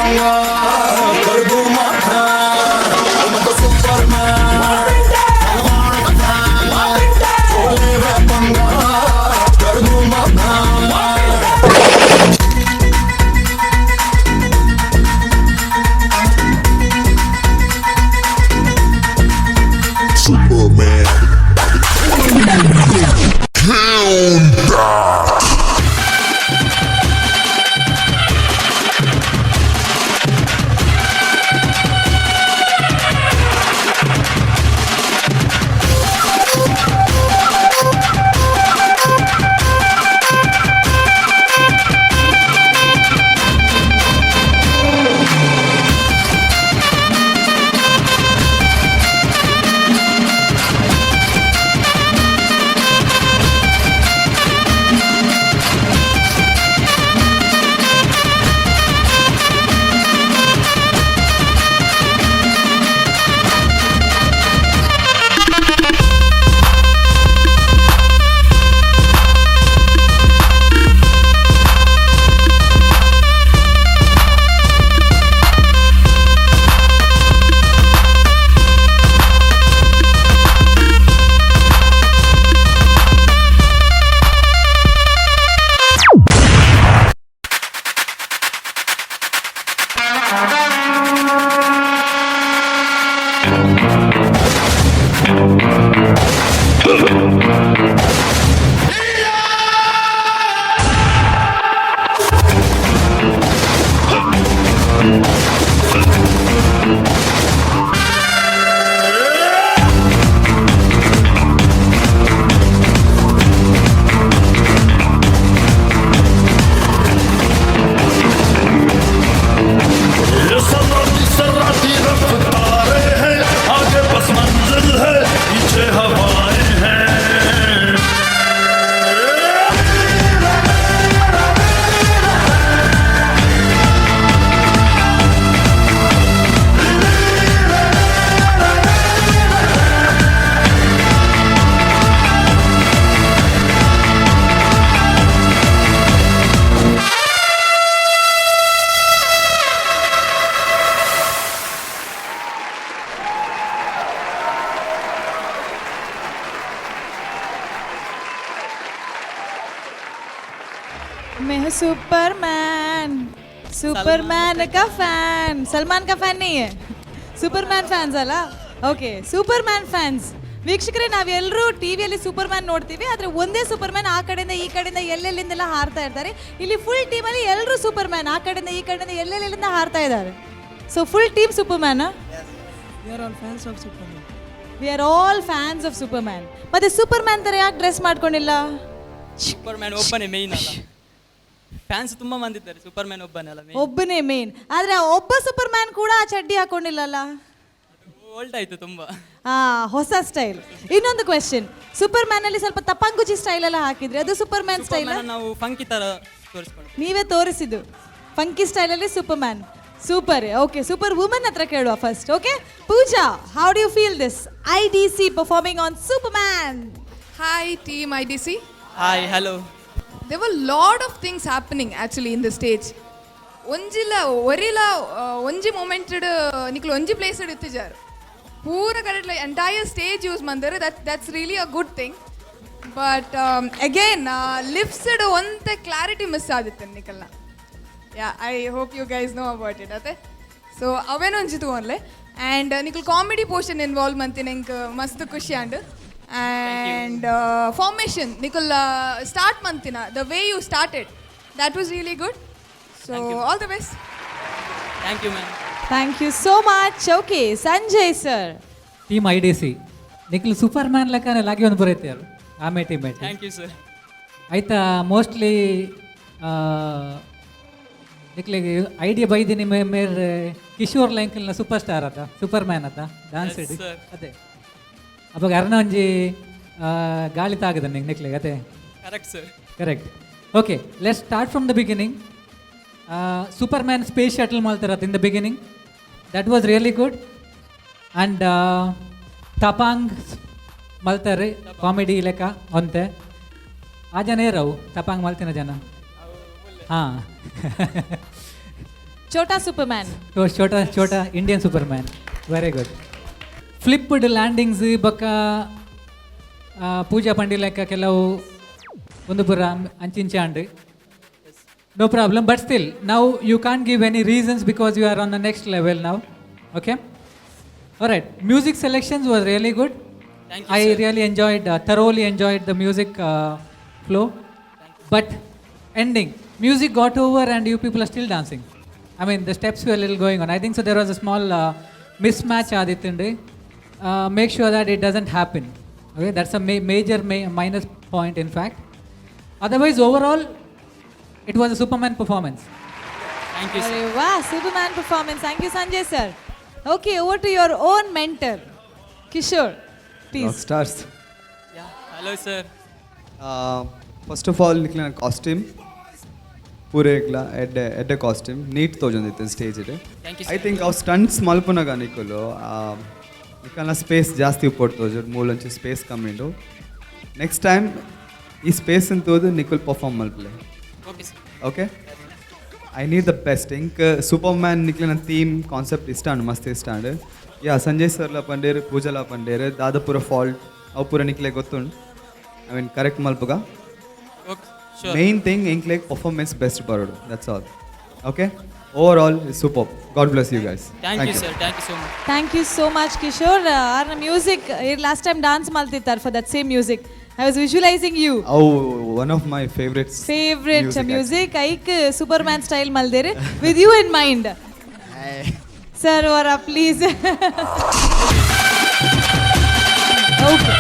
S11: जाऊंगा, कर दूंगा मैं तो सुपरमैन, छोले वे पंगा कर दूंगा। Superman. Count. सन्नाटी रफ्तारें हैं, आगे बस मंजिल है, पीछे हवाएं हैं।
S2: मैं हूँ सुपरमैन, सुपरमैन का फैन। सलमान का फैन नहीं है, सुपरमैन ಫ್ಯಾನ್ಸ್ ಅಲ್ಲ? Okay, Superman fans. ವೀಕ್ಷಕರೇ, ನಾವೆಲ್ಲರೂ ಟಿವಿಯಲ್ಲಿ ಸೂಪರ್ಮ್ಯಾನ್ ನೋಡ್ತೀವಿ, ಆದರೆ ಒಂದೇ ಸೂಪರ್ಮ್ಯಾನ್ ಆ ಕಡೆಯಿಂದ ಈ ಕಡೆಯಿಂದ ಎಲ್ಲೆಲ್ಲಿಂದೆಲ್ಲ ಹಾರ್ತಾ ಇರ್ತಾರೆ. ಇಲ್ಲಿ ಫುಲ್ ಟೀಮಲ್ಲಿ ಎಲ್ಲರೂ ಸೂಪರ್ಮ್ಯಾನ್, ಆ ಕಡೆಯಿಂದ ಈ ಕಡೆಯಿಂದ ಎಲ್ಲೆಲ್ಲಿಂದ ಹಾರ್ತಾ ಇದ್ದಾರೆ. So full team Superman.
S20: We are all fans of Superman.
S2: We are all fans of Superman. ಮತ್ತೆ ಸೂಪರ್ಮ್ಯಾನ್ ಥರ ಯಾಕೆ ಡ್ರೆಸ್ ಮಾಡ್ಕೊಂಡಿಲ್ಲ?
S20: ಸೂಪರ್ಮ್ಯಾನ್ ಒಬ್ಬನೇ ಮೇಯ್ನ್ ಅಲ್ಲ, ಫ್ಯಾನ್ಸ್ ತುಂಬಾ ಮಂದಿ ಇದ್ದಾರೆ, ಸೂಪರ್ಮ್ಯಾನ್ ಒಬ್ಬನೇ ಅಲ್ಲ ಮೇನ್.
S2: ಒಬ್ಬನೇ ಮೇನ್, ಆದರೆ ಆ ಒಬ್ಬ ಸೂಪರ್ಮ್ಯಾನ್ ಕೂಡ ಆ ಚಡ್ಡಿ ಹಾಕೊಂಡಿಲ್ಲಲ್ಲ.
S20: ಓಲ್ಡ್ ಆಯ್ತು ತುಂಬಾ.
S2: ಆ ಹೊಸ ಸ್ಟೈಲ್. ಇನ್ನೊಂದು ಕ್ವೆಶ್ಚನ್, ಸೂಪರ್ಮ್ಯಾನ್ ಅಲ್ಲಿ ಸ್ವಲ್ಪ ತಪ್ಪಂಗುಚಿ ಸ್ಟೈಲ್ ಎಲ್ಲ ಹಾಕಿದ್ರಿ, ಅದು ಸೂಪರ್ಮ್ಯಾನ್ ಸ್ಟೈಲ್?
S20: ಸೂಪರ್ಮ್ಯಾನ್ ನಾವು ಫಂಕಿ ತರ ತೋರಿಸ್ಕೊಂಡು.
S2: ನೀವೇ ತೋರಿಸಿದ್ದು ಫಂಕಿ ಸ್ಟೈಲಲ್ಲಿ Superman. Super. Okay, super woman ಹತ್ರ ಕೇಳುವ first. Okay Pooja, how do you feel this IDC performing on Superman?
S8: Hi team IDC.
S20: Hi, hello.
S8: There were lot of things happening actually in the stage. ಒಂಜಿಲ ಒರಿಲ ಒಂಜಿ moment ನಿಕ್ಲು ಒಂಜಿ place ಇತ್ತಿಜಾರ್, ಪೂರ correct entire stage use ಮಂದರು. That's really a good thing. But again ಲಿಪ್ಸ್ಡ್ ಒಂತೆ clarity miss ಆದಿತ್ತು ನಿಕಲ್ನ. Yeah, I hope you guys know about it ಅತೆ. So ಅವೇನೊಂಜಿ ತೂವನ್ಲೆ. And ನಿಕ್ಲು comedy portion involve ಮಂತಿನ ಎಂಕ್ ಮಸ್ತ್ ಖುಷಿ and. And formation ನಿಕುಲ್ start ಮಂತಿನ, the way you started, that was really good. So all the best.
S20: Thank you ma'am.
S2: Thank you so much. Okay Sanjay sir.
S3: Team IDC ನಿಕ್ಲು Superman ಲೆಕ್ಕನೆ ಲಾಗಿ ಒಂದು ಬರೈತೆ ಆಮೆ team.
S20: Thank you sir.
S3: ಆಯ್ತಾ, mostly ನಿಕ್ಲಿಗೆ idea ಬೈದಿನಿ ಮೇರ್ ಕಿಶೋರ್ ಲೈಂಕಲ್ನ ಸೂಪರ್ ಸ್ಟಾರ್ ಅದ, ಸೂಪರ್ ಮ್ಯಾನ್ ಅದ ಡಾನ್ಸ್.
S20: Yes, sir.
S3: ಅದೇ ಅವಾಗ ಅರ್ನ ಒಂಜಿ ಗಾಳಿ ತಾಗದ ನಿಂಗೆ ನಿಕ್ಲಿಗೆ ಅದೇ.
S20: Correct sir.
S3: Correct. Okay, let start from the beginning. Superman space shuttle ಮಾಡ್ತಾರ in the beginning, that was really good. And ತಪಾಂಗ್ ಮಲ್ತಾರೆ comedy ಲೆಕ್ಕ ಒಂತೆ ಆ ಜನ ಏರವು ತಪಾಂಗ್ ಮಲ್ತಿನ ಜನ. ಹಾಂ,
S2: Chota Superman.
S3: Chota Chota Indian Superman, very good. Flipped landings ಬೊಕ್ಕ ಪೂಜಾ ಪಂಡಿಲೆಕ್ಕ ಕೆಲವು ಒಂದು ಪೂರ ಅಂಚಿಂಚೆ and no problem, but still ನಾವು you can't give any reasons because you are on the next level ನಾವು. Okay, right. Music selections was really good.
S20: Thank you,
S3: I
S20: sir.
S3: Really enjoyed, thoroughly enjoyed the music flow. But ending, music got over and you people are still dancing. I mean, the steps were little going on. I think so there was a small mismatch ಆದಿತ್ತುಂಡು. Make sure that it doesn't happen. Okay, that's a major minus point in fact. Otherwise, overall, it was a Superman performance.
S20: Thank you, sir.
S2: ಅರೆ ವಾ, Superman performance. Thank you, Sanjay sir. Okay, over to your own mentor, Kishore, please.
S4: Stars.
S20: Hello sir.
S4: First of all ನಿಕ್ಲೆನ costume ಪೂರೇಗ್ಲ ಎಡ್ಡೆ ಎಡ್ಡೆ ಕಾಸ್ಟ್ಯೂಮ್, ನೀಟ್ ತೋಜೊಂದಿತ್ತು stage.
S20: Thank you.
S4: I think ಅವು ಸ್ಟಂಟ್ಸ್ ಮಲ್ಪುನಗ ನಿಕುಲು ನಿಕಲ್ನ ಸ್ಪೇಸ್ ಜಾಸ್ತಿ ಉಪ್ಪೊಡು ತೋಜು, ಮೂಲೊಂಚು ಸ್ಪೇಸ್ ಕಮ್ಮಿ ಉಂಡು. ನೆಕ್ಸ್ಟ್ ಟೈಮ್ ಈ ಸ್ಪೇಸ್ ತೋದು ನಿಕುಲ್ ಪರ್ಫಾರ್ಮ್ ಮಲ್ಪಲೆ.
S20: Okay sir.
S4: Okay, I need the best. ಇಂಕ್ ಸೂಪರ್ ಮ್ಯಾನ್ ನಿಕ್ಲೆನ ಥೀಮ್ ಕಾನ್ಸೆಪ್ಟ್ ಇಷ್ಟ ಉಂಡು, ಮಸ್ತ್ ಇಷ್ಟ ಉಂಡು. ಯಾ, ಸಂಜಯ್ ಸರ್ಲ ಪಂಡೇರು, ಪೂಜಾಲ ಪಂಡೇರು, ದಾದ ಪೂರ ಫಾಲ್ಟ್ ಅವು ಪೂರ ನಿಕ್ಲೆ ಗೊತ್ತುಂಡು. I mean correct ಮಲ್ಪುಗ.
S20: Okay, sure.
S4: Main thing ಎಂಕ್ಲೆಗ್ performance best ಬರೋಡು, that's all. Okay, overall super. God bless you guys.
S20: Thank you sir, thank you so much.
S2: Thank you so much, Kishore. ಆರ್ನ ಮ್ಯೂಸಿಕ್ ಲಾಸ್ಟ್ ಟೈಮ್ ಡಾನ್ಸ್ ಮಲ್ತಿತ್ತಾರೆ. For that same music I was visualising you.
S4: ಅವು one of my favourites.
S2: Favourite music. ಐಕ್ ಸೂಪರ್ ಮ್ಯಾನ್ ಸ್ಟೈಲ್ ಮಲ್ದೇರು with you in mind sir. ಅವರ please. Okay.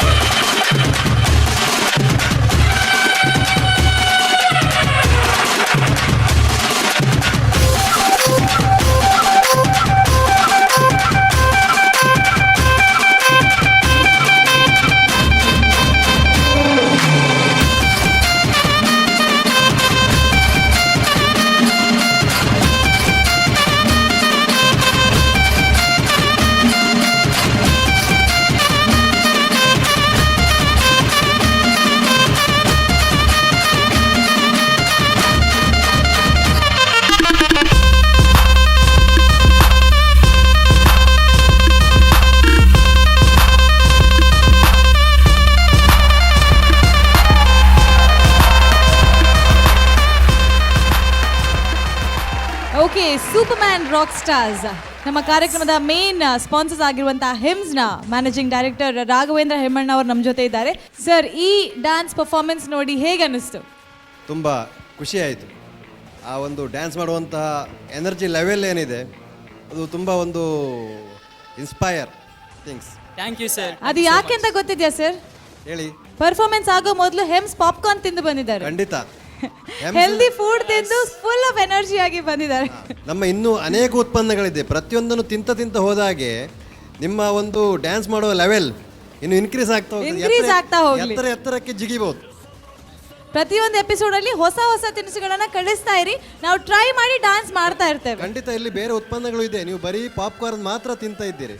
S2: Okay, Superman rock stars. ನಮ್ಮ ಕಾರ್ಯಕ್ರಮದ ಮೇನ್ ಸ್ಪಾನ್ಸರ್ಸ್ ಆಗಿರುವಂತಹ ಹಿಮ್ಸ್ನ ಮ್ಯಾನೇಜಿಂಗ್ ಡೈರೆಕ್ಟರ್ ರಾಘವೇಂದ್ರ ಹೆಮ್ಮಣ್ಣ ಅವರು ನಮ್ಮ ಜೊತೆ ಇದ್ದಾರೆ. ಸರ್, ಈ ಡ್ಯಾನ್ಸ್ ಪರ್ಫಾರ್ಮೆನ್ಸ್ ನೋಡಿ ಹೇಗೆ ಅನ್ನಿಸ್ತು?
S9: ತುಂಬ ಖುಷಿಯಾಯಿತು. ಆ ಒಂದು ಡ್ಯಾನ್ಸ್ ಮಾಡುವಂತಹ ಎನರ್ಜಿ ಲೆವೆಲ್ ಏನಿದೆ ಅದು ತುಂಬ ಒಂದು inspire things.
S20: Thank you sir.
S2: ಅದು ಯಾಕೆ ಅಂತ ಗೊತ್ತಿದ್ಯಾ ಸರ್?
S9: ಹೇಳಿ.
S2: ಪರ್ಫಾರ್ಮೆನ್ಸ್ ಆಗೋ ಮೊದಲು ಹೆಮ್ಸ್ ಪಾಪ್ಕಾರ್ನ್ ತಿಂದು ಬಂದಿದ್ದಾರೆ.
S9: ಖಂಡಿತ.
S2: ಹೆಲ್ದಿ ಫುಡ್ ತಿಂದು ಫುಲ್ ಆಫ್ ಎನರ್ಜಿ ಆಗಿ ಬಂದಿದ್ದಾರೆ.
S9: ನಮ್ಮ ಇನ್ನೂ ಅನೇಕ ಉತ್ಪನ್ನಗಳಿದೆ. ಪ್ರತಿಯೊಂದನ್ನು ತಿಂತ ತಿಂತ ಹೋದಾಗೆ ನಿಮ್ಮ ಒಂದು ಡ್ಯಾನ್ಸ್ ಮಾಡುವ ಲೆವೆಲ್ ಇನ್ನು ಇನ್ಕ್ರೀಸ್ ಆಗ್ತಾ ಹೋಗ್ತದೆ.
S2: Increase ಆಗ್ತಾ ಹೋಗ್ಲಿ.
S9: ಎತ್ತರ ಎತ್ತರಕ್ಕೆ ಜಿಗಿಬಹುದು.
S2: ಪ್ರತಿಯೊಂದು ಎಪಿಸೋಡ್ ಅಲ್ಲಿ ಹೊಸ ಹೊಸ ತಿನಿಸುಗಳನ್ನ ಕಳಿಸ್ತಾ ಇರಿ, ನಾವು ಟ್ರೈ ಮಾಡಿ ಡಾನ್ಸ್ ಮಾಡ್ತಾ ಇರ್ತೇವೆ.
S9: ಖಂಡಿತ, ಇಲ್ಲಿ ಬೇರೆ ಉತ್ಪನ್ನಗಳು ಇದೆ, ನೀವು ಬರೀ ಪಾಪ್ಕಾರ್ನ್ ಮಾತ್ರ ತಿಂತಾ ಇದ್ದೀರಿ.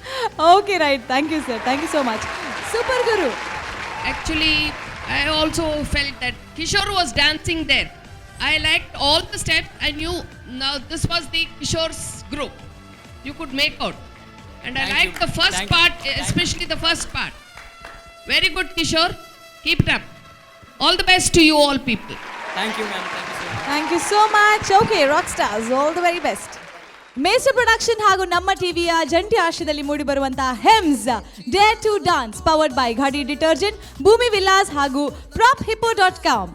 S2: Okay, right. Thank you sir, thank you so much. Super Guru.
S5: Actually, I also felt that Kishore was dancing there. I liked all the steps. I knew now this was the Kishore's group. You could make out. And I
S20: Thank
S5: liked
S20: you.
S5: The first
S20: Thank you.
S5: Part, especially the first part. Very good, Kishore. Keep it up. All the best to you all people.
S20: Thank you ma'am, thank you so much.
S2: Thank you so much. Okay, rock stars, all the very best. Maestro production ಹಾಗೂ ನಮ್ಮ ಟಿವಿಯ ಜಂಟಿ ಆಶ್ರಯದಲ್ಲಿ ಮೂಡಿಬರುವಂತಹ ಹೆಮ್ಸ್ dare to dance, powered by Ghadi detergent, Bhoomi Villas ಹಾಗೂ ಪ್ರಾಪ್ ಹಿಪೋ ಡಾಟ್ ಕಾಮ್.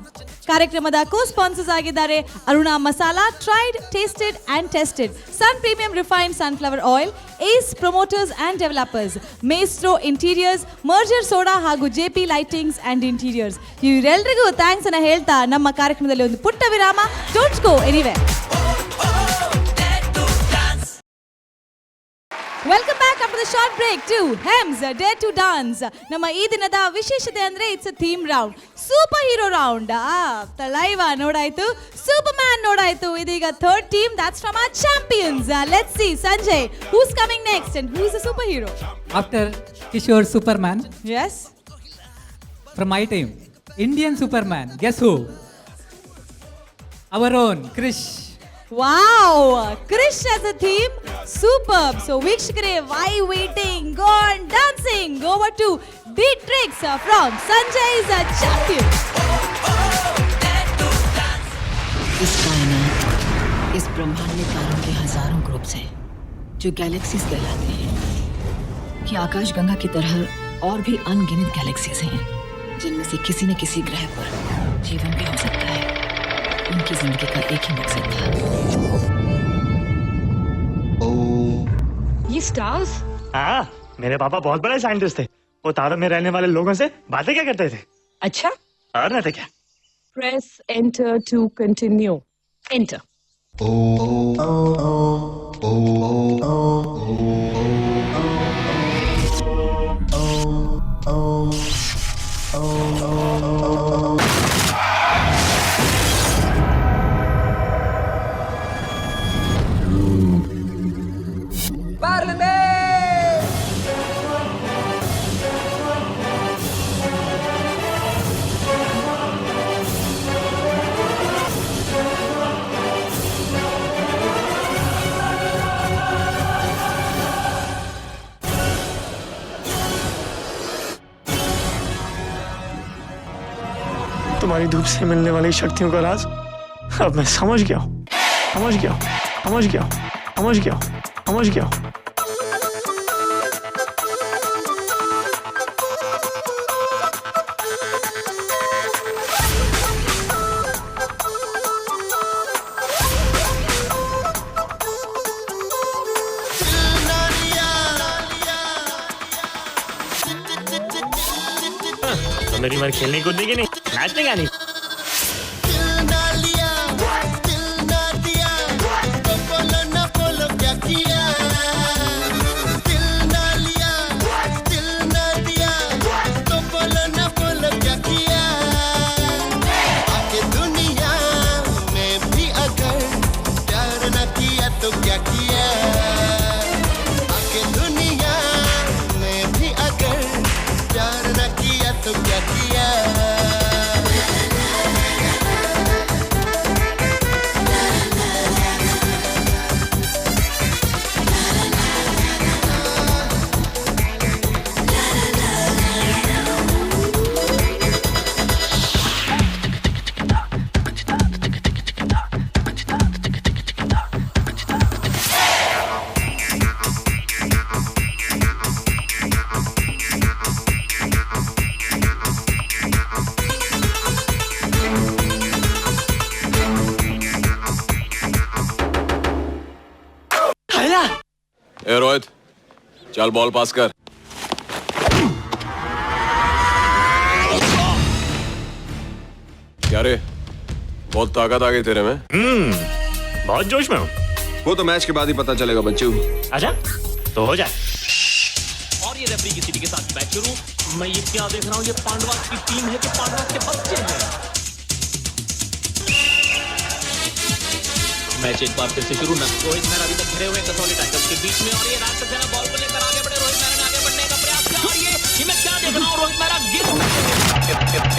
S2: ಕಾರ್ಯಕ್ರಮದ ಕೋ ಸ್ಪಾನ್ಸರ್ಸ್ ಆಗಿದ್ದಾರೆ Aruna masala, tried, tasted and tested, Sun Premium refined sunflower oil, Ace promoters and developers, Maestro interiors, Merger soda ಹಾಗೂ J P lightings and interiors. ಇವರೆಲ್ಲರಿಗೂ thanks ಅನ್ನ ಹೇಳ್ತಾ ನಮ್ಮ ಕಾರ್ಯಕ್ರಮದಲ್ಲಿ ಒಂದು ಪುಟ್ಟ ವಿರಾಮ. Don't go anywhere. Welcome back after the short break to Hems Dare to Dance. ನಮ್ಮ ಈ ದಿನದ ವಿಶೇಷತೆ ಅಂದ್ರೆ it's a theme round, super hero round. ಆ ತಲೈವ ನೋಡಾಯ್ತು, ಸೂಪರ್ ಮ್ಯಾನ್ ನೋಡಾಯ್ತು, ಇದೀಗ third team, that's from our champions. Let's see, Sanjay, who's coming next and who's a super hero?
S3: After Kishore Superman,
S2: S,
S3: from my team, Indian Superman, guess who? Our own Krish.
S2: Wow, Krish as a theme, superb. So ವೀಕ್ಷಕರೇ, why waiting? Go on dancing. Over to the tricks from Sanjay's champion.
S21: इस कायनात, इस ब्रह्मांड में तारों के हजारों ग्रुप्स हैं जो गैलेक्सीज कहलाते हैं। कि आकाश गंगा की तरह और भी अनगिनत गैलेक्सीज हैं जिनमें से किसी न किसी ग्रह पर जीवन भी हो सकता है। उनकी जिंदगी का एक ही मकसद था।
S22: ये स्टार्स?
S23: हाँ, मेरे पापा बहुत बड़े साइंटिस्ट थे। वो तारों में रहने वाले लोगों से बातें क्या करते थे।
S22: अच्छा,
S23: और नहीं तो क्या।
S22: Press enter to continue. Enter.
S23: तुम्हारी धूप से मिलने वाली शक्तियों का राज अब मैं समझ गया हूँ, समझ गया हूँ, समझ गया हूँ, समझ गया हूँ, समझ गया हूँ। तो मेरी बार खेलने कूदने की नहीं, नाचने का नहीं।
S15: ए रोहित, चल बॉल पास कर। क्या रे, बहुत ताकत आ गई तेरे में।
S23: बहुत जोश में हूँ।
S15: वो तो मैच के बाद ही पता चलेगा बच्चू।
S23: अच्छा तो हो जाए।
S24: और ये रेफरी की सीटी के साथ मैच शुरू। मैं ये क्या देख रहा हूँ, ये पांडवा की टीम है कि पांडवा के बच्चे हैं। मैच एक बार फिर से शुरू। रोहित मेहरा अभी तक घिरे हुए कसौली टाइगर्स के बीच में और ये राज सक्सेना बॉल को लेकर आगे बढ़े। रोहित मेहरा ने आगे बढ़ने का प्रयास किया और ये मैं क्या देख रहा हूँ, रोहित मेहरा गिर।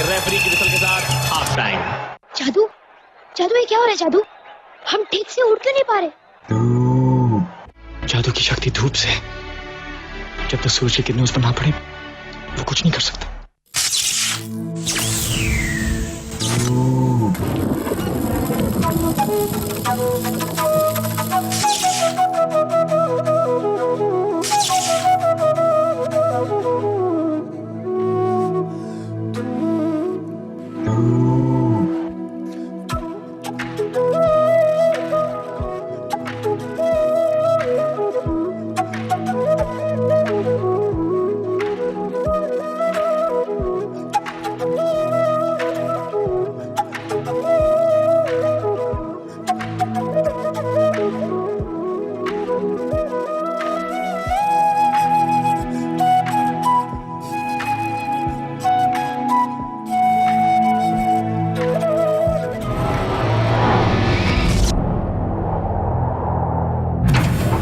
S24: रेफरी की विसल के साथ हाफ टाइम।
S25: जादू, जादू ये क्या हो रहा है जादू? हम ठीक से उड़ क्यों नहीं पा रहे?
S23: जादू की शक्ति धूप से, जब तक सूरज की किरणें उस पर ना पड़े वो कुछ नहीं कर सकता।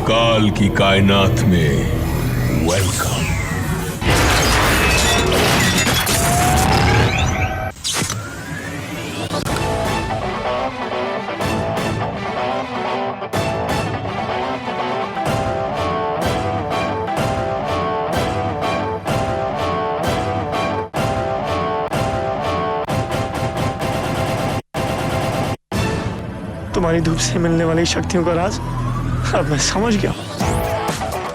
S26: काल की कायनात में welcome.
S23: तुम्हारी धूप से मिलने वाली शक्तियों का राज अब मैं समझ गया हूँ।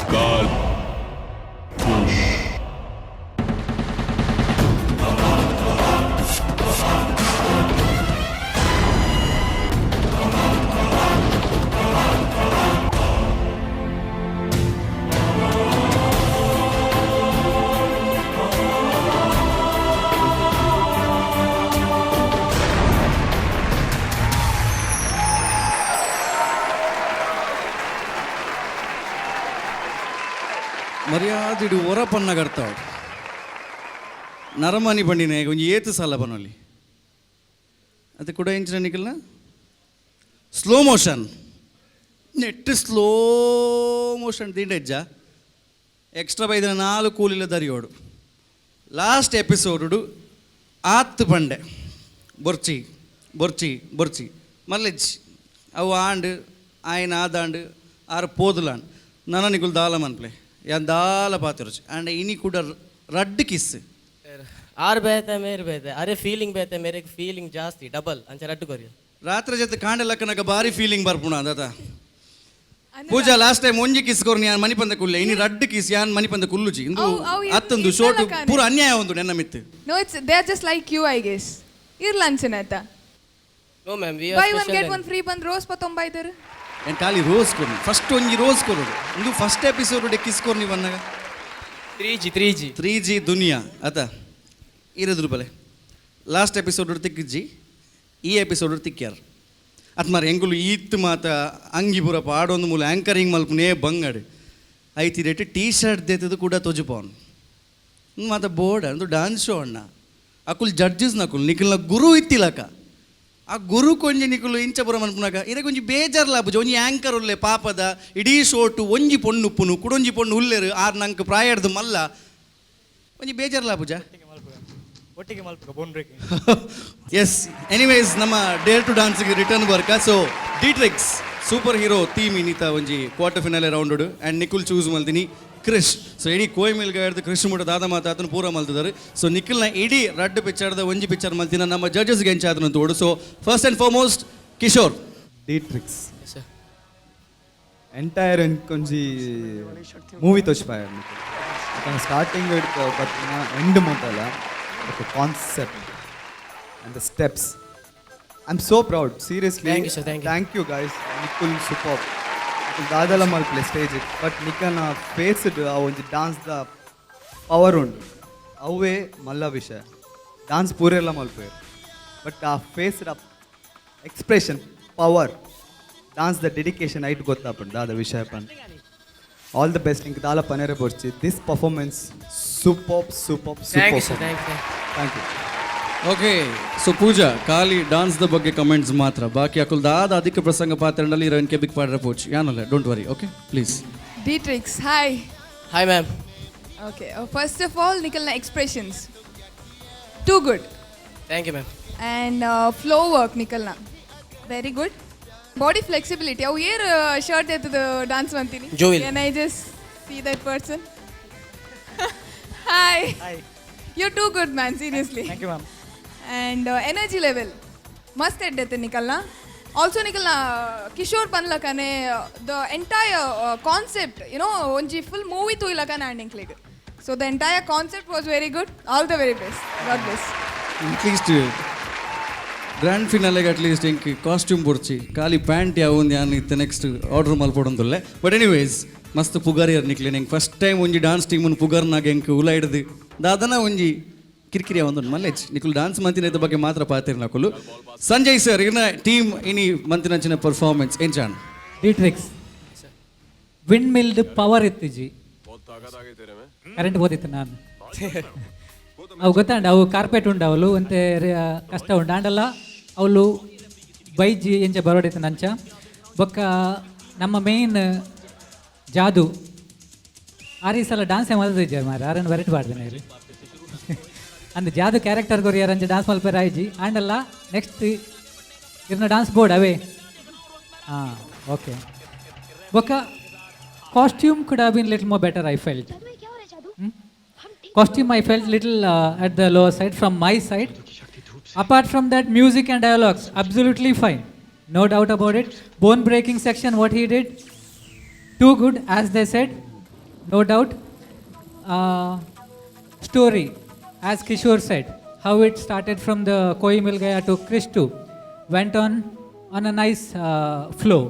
S26: काल पुश
S6: ಮರ್ಯಾದಿಡು ಒರ ಪನ್ನಗರ್ತಾವ್ ನರಮನಿ ಬಂಡಿನ ಒಂಜಿ ಏತು ಸಾಲ ಬನ್ನೊಲಿ ಅದು ಕೂಡ ಎಂಚಿನ ನಿಕಲ್ನ ಸ್ಲೋ ಮೋಷನ್ ನೆಟ್ ಸ್ಲೋ ಮೋಷನ್ ದಿಂಡೆಜ್ಜ ಎಕ್ಸ್ಟ್ರಾ ಬೈದಿನ ನಾಲ್ಕು ಕೂಲಿಲ್ಲ ದರಿಯೋಡು ಲಾಸ್ಟ್ ಎಪಿಸೋಡು ಆತ್ ಬಂಡೆ ಬೊರ್ಚಿ ಬೊರ್ಚಿ ಬೊರ್ಚಿ ಮಲ್ಲೆಜ್ ಅವು ಆಂಡ್ ಆಯ್ನ ಆದಾಂಡ್ ಆರು ಪೋದುಲಾಂಡ್ ನನ ನಿಕುಲ್ ದಾಲ ಮನ್ಪ್ಲೆ ಯಾನ್ ದಾಲ ಪಾತಿರುಚಿ ಆಂಡ್ ಇನಿ ಕೂಡ ರಡ್ಡ್ ಕಿಸ್.
S1: ಆರ್ ಬೇತೆ ಮೇರ್ ಬೇತೆ ಅರೆ ಫೀಲಿಂಗ್ ಬೇತೆ ಮೇರೆ ಫೀಲಿಂಗ್ ಜಾಸ್ತಿ ಡಬಲ್ ಅಂಚ ರಡ್ಡು ಕೊರಿಯ.
S6: ರಾತ್ರಿ ಜೊತೆ ಕಾಂಡೆ ಲಕ್ಕನಗ ಬಾರಿ ಫೀಲಿಂಗ್ ಬರ್ಪುಣ ದಾದ. ಪೂಜಾ ಲಾಸ್ಟ್ ಟೈಮ್ ಒಂಜಿ ಕಿಸ್ ಕೊರ್ನಿ ಯಾನ್ ಮನಿಪಂದ ಕುಲ್ಲೆ ಇನಿ ರಡ್ಡ್ ಕಿಸ್ ಯಾನ್ ಮನಿಪಂದ ಕುಲ್ಲುಜಿ ಇಂದು
S8: ಅವು- ಅವು ಇರ್-
S6: ಅತ್ತೊಂದು ಶೋಟು
S8: ಇರ್ಲಕಾನೆ.
S6: ಪೂರ ಅನ್ಯಾಯ ಒಂದು ನೆನ್ನ ಮಿತ್ತು.
S8: No, it's they are just like you, I guess. ಇರ್ಲಂಚನ ಆತ.
S1: No ma'am, we
S8: buy one get one free ಬಂದ್ ರೋಸ್ ಪತ್ತೊಂಬೈದರು.
S6: ಏನ್ ಖಾಲಿ ರೋಸ್ ಕೊರ್ನಿ ಫಸ್ಟ್ ಒಂಜಿ ರೋಸ್ ಕೊರೋಡು ಇಂದು ಫಸ್ಟ್ ಎಪಿಸೋಡ್ ಕಿಸ್ ಕೊರ್ನಿ ಬಂದಾಗ
S1: 3G 3G
S6: 3G ದುನಿಯಾ ಅತ ಇರದ್ರು ಬಲೆ ಲಾಸ್ಟ್ ಎಪಿಸೋಡ್ ತಿಕ್ಕಿಜ್ಜಿ ಈ ಎಪಿಸೋಡ್ ತಿಕ್ಕ್ಯಾರ ಅತ್ ಮಾರ ಎಂಗುಲು ಈತ್ ಮಾತ ಅಂಗಿ ಪೂರ ಪಾಡೊಂದು ಮೂಲ ಆ್ಯಂಕರಿಂಗ್ ಮಲ್ಪುನೇ ಬಂಗಡು ಐತಿ ರೇಟ್ ಟೀ ಶರ್ಟ್ ದೇತದು ಕೂಡ ತೊಜುಪವನ್ ಮಾತ ಬೋರ್ಡ್ ಅಂದು ಡಾನ್ಸ್ ಶೋ ಅಣ್ಣ ಅಕುಲ್ ಜಡ್ಜಸ್ ನಕುಲ್ ನಿಖಲ್ನ ಗುರು ಇತ್ತಿಲಕ ಆ ಗುರು ಕೊಂಜಿ ನಿಕುಲು ಇಂಚ ಪೂರ ಮನ್ಪುನಾಗ ಇರಗೆ ಒಂಜಿ ಬೇಜಾರ್ ಲಾಪುಜಿ ಒಂಜಿ ಆ್ಯಂಕರ್ ಉಲ್ಲೆ ಪಾಪದ ಇಡೀ ಶೋಟು ಒಂಜಿ ಪೊಣ್ಣು ಉಪ್ಪುನು ಕುಡೊಂಜಿ ಪೊಣ್ಣು ಉಲ್ಲೆರು ಆರ್ ನಂಕ್ ಪ್ರಾಯಡ್ದು ಮಲ್ಲ ಒಂಜಿ ಬೇಜಾರ್ ಲಾಪುಜ.
S19: ಒಟ್ಟಿಗೆ ಮಲ್ಪುಗ ಬೋನ್ ಬ್ರೇಕಿಂಗ್.
S6: ಎಸ್, ಎನಿವೇಸ್ ನಮ್ಮ ಡೇರ್ ಟು ಡಾನ್ಸ್ಗೆ ರಿಟರ್ನ್ ವರ್ಕ. ಸೊ ಡಿಟ್ರಿಕ್ಸ್ ಸೂಪರ್ ಹೀರೋ ಥೀಮ್ ಇನ್ನಿತ ಒಂಜಿ quarter final round and Nikul choose ಮಲ್ದಿನಿ ಕ್ರಿಶ್. ಸೊ ಇಡೀ ಕೋಯ್ ಮೇಲ್ಗ ಹಿಡ್ದು ಕ್ರಿಶ್ ಮುಟ ದಾದ ಮಾತಾತನು ಪೂರ ಮಲ್ತಿದ್ದಾರೆ. ಸೊ ನಿಖಿಲ್ನ ಇಡೀ ರಡ್ಡು ಪಿಕ್ಚರ್ದ ಒಂಜಿ ಪಿಕ್ಚರ್ ಮಲ್ತಿನ ನಮ್ಮ ಜಡ್ಜಸ್ಗೆ ಹೆಂಚಾತನು ತೋಡು. So first and foremost Kishore.
S4: Dietrich's entire ಒಂಜಿ ಮೂವಿ ತೋಚಿಪಾಯ ಸ್ಟಾರ್ಟಿಂಗ್ ಬತ್ತಿನ ಎಂಡ್ ಮೊದಲ concept and the steps. I am so proud, seriously.
S1: Thank you, sir. Thank you.
S4: Thank you guys. Nikul super. Nikul ದಾದಲ ಮಲ್ಪಲೆ ಸ್ಟೇಜ್ ಬಟ್ ನಿಕಲ್ನ ಫೇಸ್ ಆ ಒಂಜಿ ಡಾನ್ಸ್ the power ಉಂಡು ಅವೇ ಮಲ್ಲ ವಿಷಯ. ಡಾನ್ಸ್ ಪೂರೆಲ್ಲ ಮಲ್ಪೇರು ಬಟ್ ಆ face expression power dance the dedication ಐಟ್ ಗೊತ್ತಾಪುಂಡು ದಾದ ವಿಷಯ ಪನ್. ಆಲ್ the best ಇಂಕ್ ದಾಲ ಪನೇರೆ ಬೊರ್ಚಿ. This performance super super.
S1: Thank you,
S4: super.
S1: sir. Thank you.
S4: Thank you.
S6: Okay, so Pooja ಖಾಲಿ ಡಾನ್ಸ್ the ಬಗ್ಗೆ ಕಮೆಂಟ್ಸ್ ಮಾತ್ರ ಬಾಕಿ ಅಕುಲ್ ದಾದ ಅಧಿಕ ಪ್ರಸಂಗ ಪಾತ್ರಂಡಲ್ಲಿ ಹೀರೋಯಿನ್ ಕೆಬಿಕ್ ಪಾಡ್ರೆ ಪೋಚ್ ಯಾನಲ್ಲ. Don't worry, okay, please.
S8: Dietrich's, hi.
S1: Hi ma'am.
S8: Okay, first of all ನಿಖಲ್ನ expressions too good.
S1: Thank you ma'am.
S8: And flow work ನಿಖಲ್ನ very good. Body flexibility ಅವು ಏರ್ ಶರ್ಟ್ ಎತ್ತದ ಡಾನ್ಸ್ ಅಂತೀನಿ.
S1: Joel.
S8: Can I just see that person? Hi.
S19: Hi.
S8: You too good man, seriously.
S19: Thank you ma'am.
S8: And energy level ಮಸ್ತ್ ಎಡ್ಡೆತ್ತೆ ನಿಖಲ್ನ. ಆಲ್ಸೋ ನಿಖಲ್ನ ಕಿಶೋರ್ ಪನ್ಲಕನೆ the entire concept YONO ಒಂಜಿ ಫುಲ್ ಮೂವಿ ತೂಯ್ಲಕನೆ ಆಂಡ್ ಎಂಕ್ಲೆಗ್. So the entire concept was very good. All the very best. God bless.
S6: At least grand ಫಿನಾಲೆಗೆ at least ಇಂಕ್ ಕಾಸ್ಟ್ಯೂಮ್ ಬೊರ್ಚಿ ಖಾಲಿ ಪ್ಯಾಂಟ್ ಯಾವೊಂದು ಯಾನ್ ಇತ್ತೆ ನೆಕ್ಸ್ಟ್ ಆರ್ಡರ್ ಮಲ್ಪೊಡೊಂದುಲ್ಲೆ. ಬಟ್ ಎನಿವೇಸ್ ಮಸ್ತ್ ಪುಗಾರಿಯರ್ ನಿಕ್ಲೆ ಎಂಕ್ ಫಸ್ಟ್ ಟೈಮ್ ಒಂಜಿ ಡಾನ್ಸ್ ಟೀಮನ್ನು ಪುಗರ್ನಾಗ ಎಂಕ್ ಉಲ ಹಿಡ್ದು ದಾದನ ಒಂಜಿ ಕಿರಿಕಿರಿ ಒಂದು ಮಲ್ಲೇಜ್ ನಿಕುಲ್ ಡಾನ್ಸ್ ಮಂತಿನ ಬಗ್ಗೆ ಮಾತ್ರ ಪಾತಿರ್ ನಕುಲು. ಸಂಜಯ್ ಸರ್, ಇನ್ನ ಟೀಮ್ ಇನಿ ಮಂತಿನಂಚಿನ ಪರ್ಫಾರ್ಮೆನ್ಸ್ ಎಂಚಾನ್?
S3: ಡಿಟ್ರಿಕ್ಸ್ ವಿಂಡ್ ಮಿಲ್ಡ್ ಪವರ್ ಇತ್ತಿಜಿ ಕರೆಂಟ್ ಹೋದಿತ್ತು ನಾನು ಅವು ಗೊತ್ತಾಂಡ ಅವು ಕಾರ್ಪೆಟ್ ಉಂಡು ಅವಳು ಒಂತೆ ಕಷ್ಟ ಉಂಡು ಆಂಡಲ್ಲ ಅವಳು ಬೈಜಿ ಎಂಚ ಬರೋಡಿತ್ತು ನಂಚ ಬೊಕ್ಕ ನಮ್ಮ ಮೇನ್ ಜಾದು ಆರಿ ಸಲ ಡಾನ್ಸ್ ಮಲ್ದಿಜ್ಜಾರ್ ಮಾರ ಆರನ್ನು ವೆರೈಟಿ ಪಾಡ್ದೇನೆ ಇರು ಅಂದ್ ಜಾದು ಕ್ಯಾರೆಕ್ಟರ್ ಕೊರಿಯರ್ ಅಂಚ ಡಾನ್ಸ್ ಮಲ್ಪೆರ ಆಯ್ಜಿ ಆಂಡಲ್ಲ ನೆಕ್ಸ್ಟ್ ಇರ್ನ ಡಾನ್ಸ್ ಬೋರ್ಡ್ ಅವೇ. ಹಾಂ, ಓಕೆ. ಬೊಕ್ಕ costume could have been little more better, I felt. Costume I felt little at the lower side from my side. Apart from that, music and dialogues absolutely fine, no doubt about it. Bone breaking section, what he did, too good, as they said, no doubt. Story, as Kishore said, how it started from the Koi Mil Gaya to Krish 2, went on a nice flow.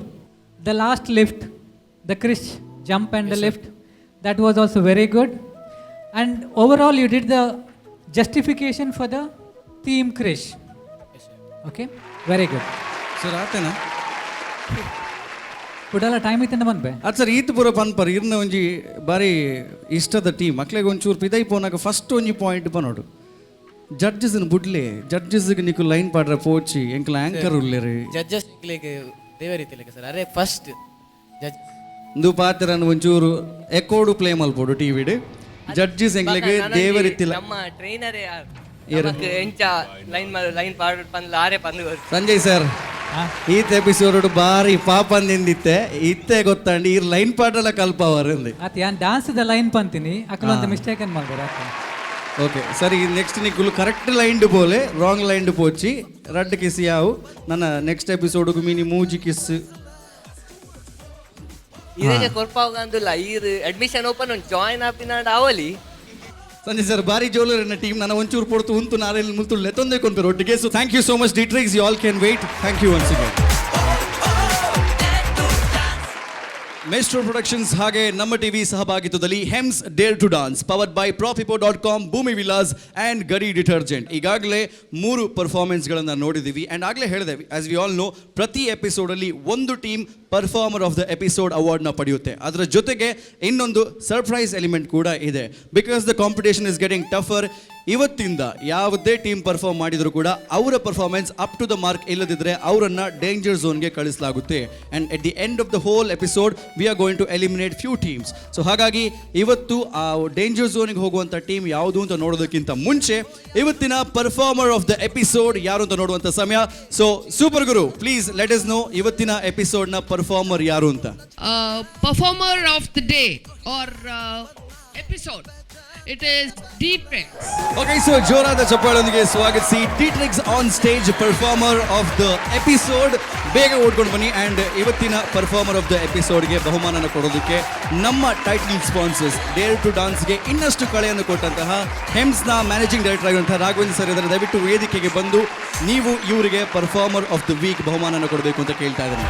S3: The last lift, the Krish jump and the
S1: Yes, sir.
S3: Lift, that was also very good. And overall, you did the justification for the theme Krish. Okay, very good.
S6: Sir, ಆತೇನಾ?
S3: ಕುಡಲ ಟೈಮ್ ಇತ್ತಿಂದ ಬಂದ್ಬೆ.
S6: ಅದು ಸರ್, ಈತ್ ಪೂರ ಪನ್ಪರ್ ಇರ್ನ ಒಂಜಿ ಬಾರಿ ಇಷ್ಟದ ಟೀಮ್ ಮಕ್ಳಿಗೆ ಒಂಚೂರು ಪಿದೈ ಪೋನಾಗ ಫಸ್ಟ್ ಒಂಜಿ ಪಾಯಿಂಟ್ ಪನೋಡು. ಜಡ್ಜಸ್ ಬುಡ್ಲೆ, ಜಡ್ಜಸ್ಗೆ ನಿಕು ಲೈನ್ ಪಾಡ್ರೆ ಪೋಚಿ, ಎಂಕಲ ಆಂಕರ್ ಉಲ್ಲೇರಿ.
S1: ಜಡ್ಜಸ್ ದೇವರೀತಿ ಸರ್, ಅರೆ ಫಸ್ಟ್ ಜಡ್ಜ್.
S6: ಇಂದು ಪಾತ್ರನ ಒಂಚೂರು ಎಕೋಡು ಪ್ಲೇ ಮಲ್ಪೋಡು ಟಿವಿಡ್. ಜಡ್ಜಸ್ ಎಂಕ್ಲೆಗ್ ದೇವರಿತ್ತಿಲ್ಲ.
S7: ನಮ್ಮ ಟ್ರೈನರೇ.
S6: ಏರು?
S7: ನಮಕ್ ಎಂಚ ಲೈನ್ ಲೈನ್ ಪಾಡ್ ಪಂದ್ ಆರೆ ಪಂದ್.
S6: ಸಂಜಯ್ ಸರ್, ಈತ ಎಪಿಸೋಡ್ ಬಾರಿ ಪಾಪ ಅಂದಿಂದಿತ್ತೆ. ಇತ್ತೆ ಗೊತ್ತಂಡಿ ಈ ಲೈನ್ ಪಾಡ್ರಲ್ಲ ಕಲ್ಪವರ್ ಅಂದೆ.
S3: ಆತ ಯಾನ್ ಡಾನ್ಸ್ the line ಪಂತೀನಿ ಅಕಲ ಒಂದು ಮಿಸ್ಟೇಕ್ ಅನ್ ಮಾಡ್ಬೇಡ.
S6: ಓಕೆ, ಸರಿ. ನೆಕ್ಸ್ಟ್ ನಿಕುಲು ಕರೆಕ್ಟ್ ಲೈನ್ ಪೋಲೆ, ರಾಂಗ್ ಲೈನ್ ಪೋಚಿ. ರಡ್ಡ್ ಕಿಸ್ ಯಾವು, ನನ್ನ ನೆಕ್ಸ್ಟ್ ಎಪಿಸೋಡ್ ಮಿನಿ ಮೂಜಿ ಕಿಸ್.
S7: ಇರೆಗೆ ಕೊರ್ಪಾವ ಅಂದುಲ್ಲ, ಈರ್ ಅಡ್ಮಿಷನ್ ಓಪನ್ ಉಂಟು, ಜಾಯಿನ್ ಆಪಿನ ಅವಲಿ.
S6: ಸಂಜಯ್ ಸರ್, ಬಾರಿ ಜೋಲರಿನ ಟೀಮ್. ನನ್ನ ಒಂಚೂರು ಪೊಡ್ತು ಉಂತು ನಾರಲ್ಲಿ ಮುಲ್ತುಳ್ಳೆ ತೊಂದರೆ ಕೊಂಪೇರು ಒಟ್ಟಿಗೆ. So thank you so much, D'Trix. You all can wait. Thank you once again. Maestro Productions ಹಾಗೆ ನಮ್ಮ ಟಿವಿ ಸಹಭಾಗಿತ್ವದಲ್ಲಿ ಹೆಮ್ಸ್ Dare to Dance, powered by Profipo.com, Bhoomi Villas and ಗರಿ ಡಿಟರ್ಜೆಂಟ್. ಈಗಾಗಲೇ ಮೂರು ಪರ್ಫಾರ್ಮೆನ್ಸ್ಗಳನ್ನು ನೋಡಿದ್ದೀವಿ. ಆ್ಯಂಡ್ ಆಗಲೇ ಹೇಳಿದೆ, ಆಸ್ we all know, ಪ್ರತಿ ಎಪಿಸೋಡಲ್ಲಿ ಒಂದು team performer of the episode ಅವಾರ್ಡ್ನ ಪಡೆಯುತ್ತೆ. ಅದರ ಜೊತೆಗೆ ಇನ್ನೊಂದು ಸರ್ಪ್ರೈಸ್ ಎಲಿಮೆಂಟ್ ಕೂಡ ಇದೆ. Because the competition is getting tougher, ಇವತ್ತಿಂದ ಯಾವುದೇ ಟೀಮ್ ಪರ್ಫಾರ್ಮ್ ಮಾಡಿದರೂ ಕೂಡ ಅವರ performance up to the mark ಇಲ್ಲದಿದ್ದರೆ ಅವರನ್ನು danger ಝೋನ್ಗೆ ಕಳಿಸಲಾಗುತ್ತೆ. And at the end of the whole episode, we are going to eliminate few teams. So ಹಾಗಾಗಿ ಇವತ್ತು ಆ ಡೇಂಜರ್ ಝೋನಿಗೆ ಹೋಗುವಂಥ ಟೀಮ್ ಯಾವುದು ಅಂತ ನೋಡೋದಕ್ಕಿಂತ ಮುಂಚೆ ಇವತ್ತಿನ ಪರ್ಫಾರ್ಮರ್ ಆಫ್ the episode ಯಾರು ಅಂತ ನೋಡುವಂಥ ಸಮಯ. So super Guru, please let us know ಇವತ್ತಿನ ಎಪಿಸೋಡ್ನ ಪರ್ಫಾರ್ಮರ್ ಯಾರು ಅಂತ.
S5: Performer of the day or episode. It is D-Trix.
S6: Okay, so ಜೋರಾದ ಚಪ್ಪಾಳೊಂದಿಗೆ ಸ್ವಾಗತಿಸಿ D'Trix on stage, performer of the episode. ಬೇಗ ಓಡ್ಕೊಂಡು ಬನ್ನಿ. ಆ್ಯಂಡ್ ಇವತ್ತಿನ ಪರ್ಫಾರ್ಮರ್ ಆಫ್ the ಎಪಿಸೋಡ್ಗೆ ಬಹುಮಾನನ ಕೊಡೋದಕ್ಕೆ ನಮ್ಮ ಟೈಟಲ್ ಸ್ಪಾನ್ಸರ್ಸ್, ಡೇರ್ ಟು ಡಾನ್ಸ್ಗೆ ಇನ್ನಷ್ಟು ಕಳೆಯನ್ನು ಕೊಟ್ಟಂತಹ ಹೆಮ್ಸ್ನ ಮ್ಯಾನೇಜಿಂಗ್ ಡೈರೆಕ್ಟರ್ ಆಗಿರುವಂತಹ ರಾಘವೇಂದ್ರ ಸರ್ ಇದ್ದಾರೆ. ದಯವಿಟ್ಟು ವೇದಿಕೆಗೆ ಬಂದು ನೀವು ಇವರಿಗೆ ಪರ್ಫಾರ್ಮರ್ ಆಫ್ the weak ಬಹುಮಾನನ ಕೊಡಬೇಕು ಅಂತ ಕೇಳ್ತಾ ಇದ್ದೀನಿ.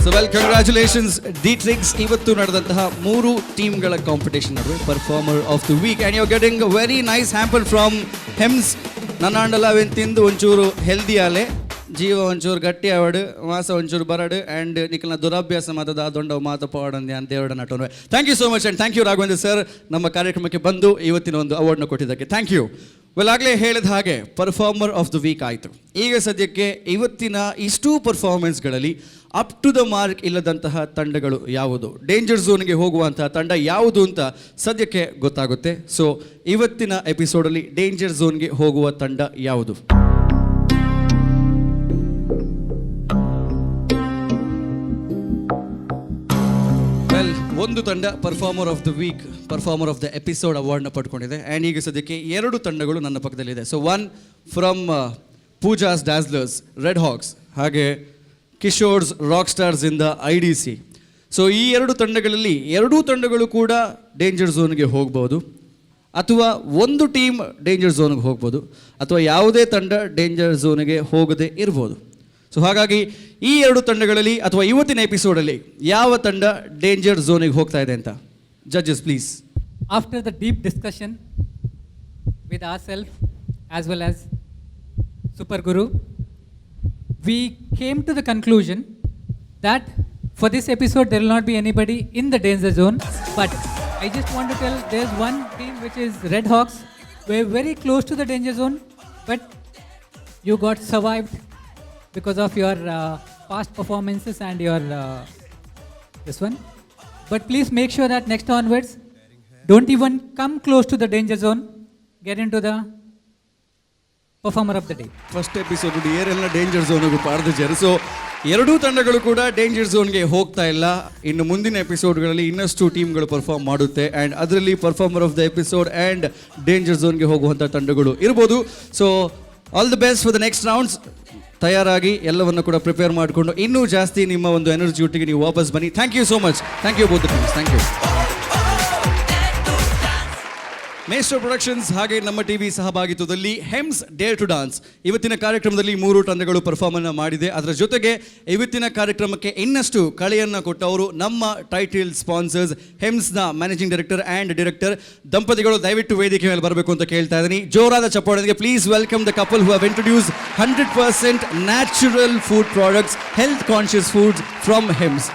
S6: ಸೊ ವೆಲ್, ಕಂಗ್ರ್ಯಾಚುಲೇಷನ್ಸ್ ಡಿಟ್ರಿಕ್ಸ್. ಇವತ್ತು ನಡೆದಂತಹ ಮೂರು ಟೀಮ್ಗಳ ಕಾಂಪಿಟೇಷನ್ ನಡುವೆ performer of the week, and you getting very nice hamper from ಹೆಮ್ಸ್. ನನ್ನಾಂಡಲ ಅವೇನು ತಿಂದು ಒಂಚೂರು ಹೆಲ್ದಿ ಆಲೆ, ಜೀವ ಒಂಚೂರು ಗಟ್ಟಿ ಆವಡು, ಮಾಸ ಒಂಚೂರು ಬರಡು. ಆ್ಯಂಡ್ ನಿಖಲ್ನ ದುರಾಭ್ಯಾಸ ಮಾತದ ದೊಂಡ ಮಾತ ಪವಾಡಂದೆ ಅಂತ ದೇವಡ ನಟೋನ್ವೆ. Thank you so much and thank you, Raghavendra sir, ನಮ್ಮ ಕಾರ್ಯಕ್ರಮಕ್ಕೆ ಬಂದು ಇವತ್ತಿನ ಒಂದು ಅವಾರ್ಡ್ನ ಕೊಟ್ಟಿದ್ದಕ್ಕೆ. Thank you. Well, ಆಗಲೇ ಹೇಳಿದ ಹಾಗೆ ಪರ್ಫಾರ್ಮರ್ ಆಫ್ the weak ಆಯಿತು. ಈಗ ಸದ್ಯಕ್ಕೆ ಇವತ್ತಿನ ಇಷ್ಟೂ ಪರ್ಫಾರ್ಮೆನ್ಸ್ಗಳಲ್ಲಿ ಅಪ್ ಟು the mark ಇಲ್ಲದಂತಹ ತಂಡಗಳು ಯಾವುದು, ಡೇಂಜರ್ ಝೋನ್ಗೆ ಹೋಗುವಂತಹ ತಂಡ ಯಾವುದು ಅಂತ ಸದ್ಯಕ್ಕೆ ಗೊತ್ತಾಗುತ್ತೆ. ಸೊ ಇವತ್ತಿನ ಎಪಿಸೋಡಲ್ಲಿ ಡೇಂಜರ್ ಝೋನ್ಗೆ ಹೋಗುವ ತಂಡ ಯಾವುದು? ವೆಲ್, ಒಂದು ತಂಡ performer of the week, performer of the episode ಅವಾರ್ಡ್ನ ಪಡ್ಕೊಂಡಿದೆ. ಆ್ಯಂಡ್ ಈಗ ಸದ್ಯಕ್ಕೆ ಎರಡು ತಂಡಗಳು ನನ್ನ ಪಕ್ಕದಲ್ಲಿದೆ. So one from Pooja's Dazzlers, Red Hawks, ಹಾಗೆ ಕಿಶೋರ್ಸ್ ರಾಕ್ ಸ್ಟಾರ್ಸ್ ಇಂದ ಐಡಿಸಿ. ಸೊ ಈ ಎರಡು ತಂಡಗಳಲ್ಲಿ ಎರಡೂ ತಂಡಗಳು ಕೂಡ ಡೇಂಜರ್ ಝೋನ್ಗೆ ಹೋಗ್ಬೋದು, ಅಥವಾ ಒಂದು ಟೀಮ್ ಡೇಂಜರ್ ಝೋನ್ಗೆ ಹೋಗ್ಬೋದು, ಅಥವಾ ಯಾವುದೇ ತಂಡ ಡೇಂಜರ್ ಝೋನ್ಗೆ ಹೋಗದೆ ಇರ್ಬೋದು. ಸೊ ಹಾಗಾಗಿ ಈ ಎರಡು ತಂಡಗಳಲ್ಲಿ ಅಥವಾ ಇವತ್ತಿನ ಎಪಿಸೋಡಲ್ಲಿ ಯಾವ ತಂಡ ಡೇಂಜರ್ ಝೋನಿಗೆ ಹೋಗ್ತಾ ಇದೆ ಅಂತ judges please.
S3: After the deep discussion with ourselves as well as Super Guru, we came to the conclusion that for this episode there will not be anybody in the danger zone. But I just want to tell, there's one team, which is Red Hawks. We're very close to the danger zone, but you got survived because of your past performances and your this one. But please make sure that next onwards, don't even come close to the danger zone. Get into the Performer of the day.
S6: First episode ಏರೆಲ್ಲ danger ಝೋನ್ಗೂ ಪಾರ್ದಿದ್ದಾರೆ. So ಎರಡೂ ತಂಡಗಳು ಕೂಡ ಡೇಂಜರ್ ಝೋನ್ಗೆ ಹೋಗ್ತಾ ಇಲ್ಲ. ಇನ್ನು ಮುಂದಿನ ಎಪಿಸೋಡ್ಗಳಲ್ಲಿ ಇನ್ನಷ್ಟು ಟೀಮ್ಗಳು ಪರ್ಫಾರ್ಮ್ ಮಾಡುತ್ತೆ ಆ್ಯಂಡ್ ಅದರಲ್ಲಿ performer of the episode and danger ಝೋನ್ಗೆ ಹೋಗುವಂಥ ತಂಡಗಳು ಇರ್ಬೋದು. So all the best for the next rounds. ತಯಾರಾಗಿ ಎಲ್ಲವನ್ನು ಕೂಡ ಪ್ರಿಪೇರ್ ಮಾಡಿಕೊಂಡು ಇನ್ನೂ ಜಾಸ್ತಿ ನಿಮ್ಮ ಒಂದು ಎನರ್ಜಿ ಒಟ್ಟಿಗೆ ನೀವು ವಾಪಸ್ ಬನ್ನಿ. Thank you so much. Thank you both teams. Thank you. Maestro Productions ಹಾಗೆ ನಮ್ಮ ಟಿವಿ ಸಹಭಾಗಿತ್ವದಲ್ಲಿ ಹೆಮ್ಸ್ dare to dance ಇವತ್ತಿನ ಕಾರ್ಯಕ್ರಮದಲ್ಲಿ ಮೂರು ತಂಡಗಳು ಪರ್ಫಾರ್ಮನ್ನು ಮಾಡಿದೆ. ಅದರ ಜೊತೆಗೆ ಇವತ್ತಿನ ಕಾರ್ಯಕ್ರಮಕ್ಕೆ ಇನ್ನಷ್ಟು ಕಳೆಯನ್ನು ಕೊಟ್ಟವರು ನಮ್ಮ ಟೈಟಲ್ ಸ್ಪಾನ್ಸರ್ಸ್ ಹೆಮ್ಸ್ನ managing director and director ದಂಪತಿಗಳು. ದಯವಿಟ್ಟು ವೇದಿಕೆ ಮೇಲೆ ಬರಬೇಕು ಅಂತ ಕೇಳ್ತಾ ಇದ್ದೀನಿ. ಜೋರಾದ ಚಪ್ಪಾಳೆಗೆ please welcome the couple who have introduced 100% natural food products, health conscious foods from Hems.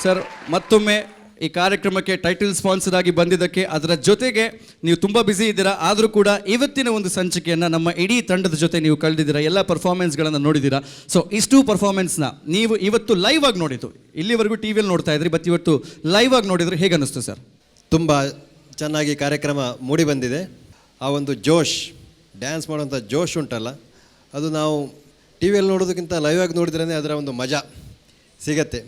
S6: Sir, ಮತ್ತೊಮ್ಮೆ ಈ ಕಾರ್ಯಕ್ರಮಕ್ಕೆ ಟೈಟಲ್ ಸ್ಪಾನ್ಸರ್ ಆಗಿ ಬಂದಿದ್ದಕ್ಕೆ, ಅದರ ಜೊತೆಗೆ ನೀವು ತುಂಬ ಬ್ಯುಸಿ ಇದ್ದೀರಾ, ಆದರೂ ಕೂಡ ಇವತ್ತಿನ ಒಂದು ಸಂಚಿಕೆಯನ್ನು ನಮ್ಮ ಇಡೀ ತಂಡದ ಜೊತೆ ನೀವು ಕಳೆದಿದ್ದೀರಾ, ಎಲ್ಲ ಪರ್ಫಾರ್ಮೆನ್ಸ್ಗಳನ್ನು ನೋಡಿದ್ದೀರಾ. ಸೊ ಇಷ್ಟು ಪರ್ಫಾರ್ಮೆನ್ಸ್ನ ನೀವು ಇವತ್ತು ಲೈವ್ ಆಗಿ ನೋಡಿದ್ದು, ಇಲ್ಲಿವರೆಗೂ ಟಿ ವಿಯಲ್ಲಿ ನೋಡ್ತಾ ಇದ್ರಿ, ಬಟ್ ಇವತ್ತು ಲೈವ್ ಆಗಿ ನೋಡಿದ್ರೆ ಹೇಗೆ ಅನ್ನಿಸ್ತು ಸರ್?
S9: ತುಂಬ ಚೆನ್ನಾಗಿ ಕಾರ್ಯಕ್ರಮ ಮೂಡಿ ಬಂದಿದೆ. ಆ ಒಂದು ಜೋಶ್, ಡ್ಯಾನ್ಸ್ ಮಾಡುವಂಥ ಜೋಶ್ ಉಂಟಲ್ಲ, ಅದು ನಾವು ಟಿ ವಿಯಲ್ಲಿ ನೋಡೋದಕ್ಕಿಂತ ಲೈವ್ ಆಗಿ ನೋಡಿದ್ರೇ ಅದರ ಒಂದು ಮಜಾ ಸಿಗತ್ತೆ.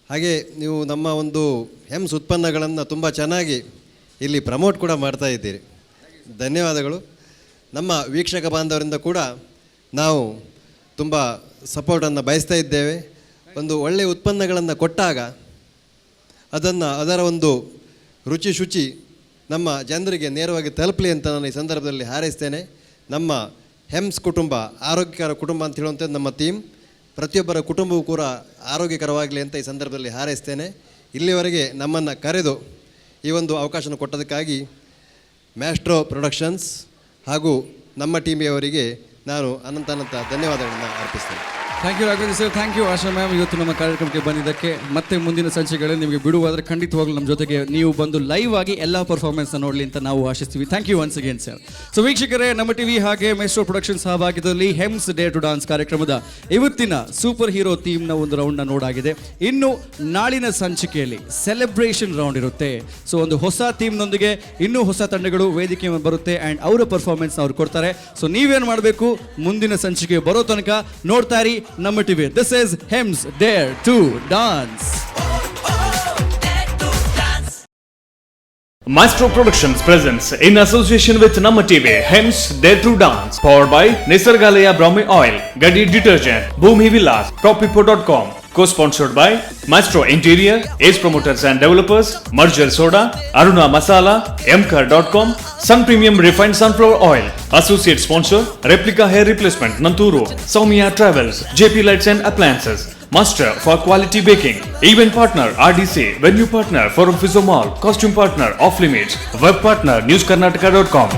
S9: ಹಾಗೆ ನೀವು ನಮ್ಮ ಒಂದು ಹೆಮ್ಸ್ ಉತ್ಪನ್ನಗಳನ್ನು ತುಂಬ ಚೆನ್ನಾಗಿ ಇಲ್ಲಿ ಪ್ರಮೋಟ್ ಕೂಡ ಮಾಡ್ತಾ ಇದ್ದೀರಿ. ಧನ್ಯವಾದಗಳು. ನಮ್ಮ ವೀಕ್ಷಕ ಬಾಂಧವರಿಂದ ಕೂಡ ನಾವು ತುಂಬ ಸಪೋರ್ಟನ್ನು ಬಯಸ್ತಾ ಇದ್ದೇವೆ. ಒಂದು ಒಳ್ಳೆಯ ಉತ್ಪನ್ನಗಳನ್ನು ಕೊಟ್ಟಾಗ ಅದನ್ನು ಅದರ ಒಂದು ರುಚಿ ಶುಚಿ ನಮ್ಮ ಜನರಿಗೆ ನೇರವಾಗಿ ತಲುಪಲಿ ಅಂತ ನಾನು ಈ ಸಂದರ್ಭದಲ್ಲಿ ಹಾರೈಸ್ತೇನೆ. ನಮ್ಮ ಹೆಮ್ಸ್ ಕುಟುಂಬ ಆರೋಗ್ಯಕರ ಕುಟುಂಬ ಅಂತ ಹೇಳುವಂಥದ್ದು ನಮ್ಮ ಥೀಮ್. ಪ್ರತಿಯೊಬ್ಬರ ಕುಟುಂಬವೂ ಕೂಡ ಆರೋಗ್ಯಕರವಾಗಲಿ ಅಂತ ಈ ಸಂದರ್ಭದಲ್ಲಿ ಹಾರೈಸ್ತೇನೆ. ಇಲ್ಲಿವರೆಗೆ ನಮ್ಮನ್ನು ಕರೆದು ಈ ಒಂದು ಅವಕಾಶನ ಕೊಟ್ಟದಕ್ಕಾಗಿ ಮ್ಯಾಸ್ಟ್ರೋ ಪ್ರೊಡಕ್ಷನ್ಸ್ ಹಾಗೂ ನಮ್ಮ ಟೀಮಿಯವರಿಗೆ ನಾನು ಅನಂತ ಅನಂತ ಧನ್ಯವಾದಗಳನ್ನು ಅರ್ಪಿಸ್ತೇನೆ.
S6: Thank you Raghavendra sir, thank you Asha ma'am ಇವತ್ತು ನಮ್ಮ ಕಾರ್ಯಕ್ರಮಕ್ಕೆ ಬಂದಿದ್ದಕ್ಕೆ. ಮತ್ತೆ ಮುಂದಿನ ಸಂಚಿಕೆಗಳಲ್ಲಿ ನಿಮಗೆ ಬಿಡುವಾದರೆ ಖಂಡಿತವಾಗ್ಲೂ ನಮ್ಮ ಜೊತೆಗೆ ನೀವು ಬಂದು ಲೈವ್ ಆಗಿ ಎಲ್ಲ ಪರ್ಫಾರ್ಮೆನ್ಸ್ನ ನೋಡಲಿ ಅಂತ ನಾವು ಆಶಿಸ್ತೀವಿ. Thank you once again, sir. So ವೀಕ್ಷಕರೇ, ನಮ್ಮ ಟಿವಿ ಹಾಗೆ ಮೇಸ್ಟ್ರೋ ಪ್ರೊಡಕ್ಷನ್ ಸಹಭಾಗಿತ್ವದಲ್ಲಿ ಹೆಮ್ಸ್ dare to dance ಕಾರ್ಯಕ್ರಮದ ಇವತ್ತಿನ ಸೂಪರ್ ಹೀರೋ ಥೀಮ್ನ ಒಂದು ರೌಂಡ್ನ ನೋಡಾಗಿದೆ. ಇನ್ನು ನಾಳಿನ ಸಂಚಿಕೆಯಲ್ಲಿ ಸೆಲೆಬ್ರೇಷನ್ ರೌಂಡ್ ಇರುತ್ತೆ. ಸೊ ಒಂದು ಹೊಸ ಥೀಮ್ನೊಂದಿಗೆ ಇನ್ನೂ ಹೊಸ ತಂಡಗಳು ವೇದಿಕೆ ಮೇಲೆ ಬರುತ್ತೆ ಆ್ಯಂಡ್ ಅವರ ಪರ್ಫಾರ್ಮೆನ್ಸ್ನ ಅವ್ರು ಕೊಡ್ತಾರೆ. ಸೊ ನೀವೇನು ಮಾಡಬೇಕು, ಮುಂದಿನ ಸಂಚಿಕೆ ಬರೋ ತನಕ ನೋಡ್ತಾ ಇರಿ ನಮ್ಮ TV. This is Hems Dare to Dance.
S10: Maestro Productions presents in association with Namma TV Hems Dare to Dance, powered by Nisargalaya Brahmi Oil, Gadi Detergent, Bhumi Villas, Toppipo.com, co-sponsored by Maestro Interior, Ace Promoters and Developers, Merger Soda, Aruna Masala, Mkar.com, Sun Premium Refined Sunflower Oil, Associate Sponsor, Replica Hair Replacement, Nanturu, Soumya Travels, JP Lights and Appliances, Master for Quality Baking, Event Partner RDC, Venue Partner Forum Physio Mall, Costume Partner Off Limits, Web Partner NewsKarnataka.com.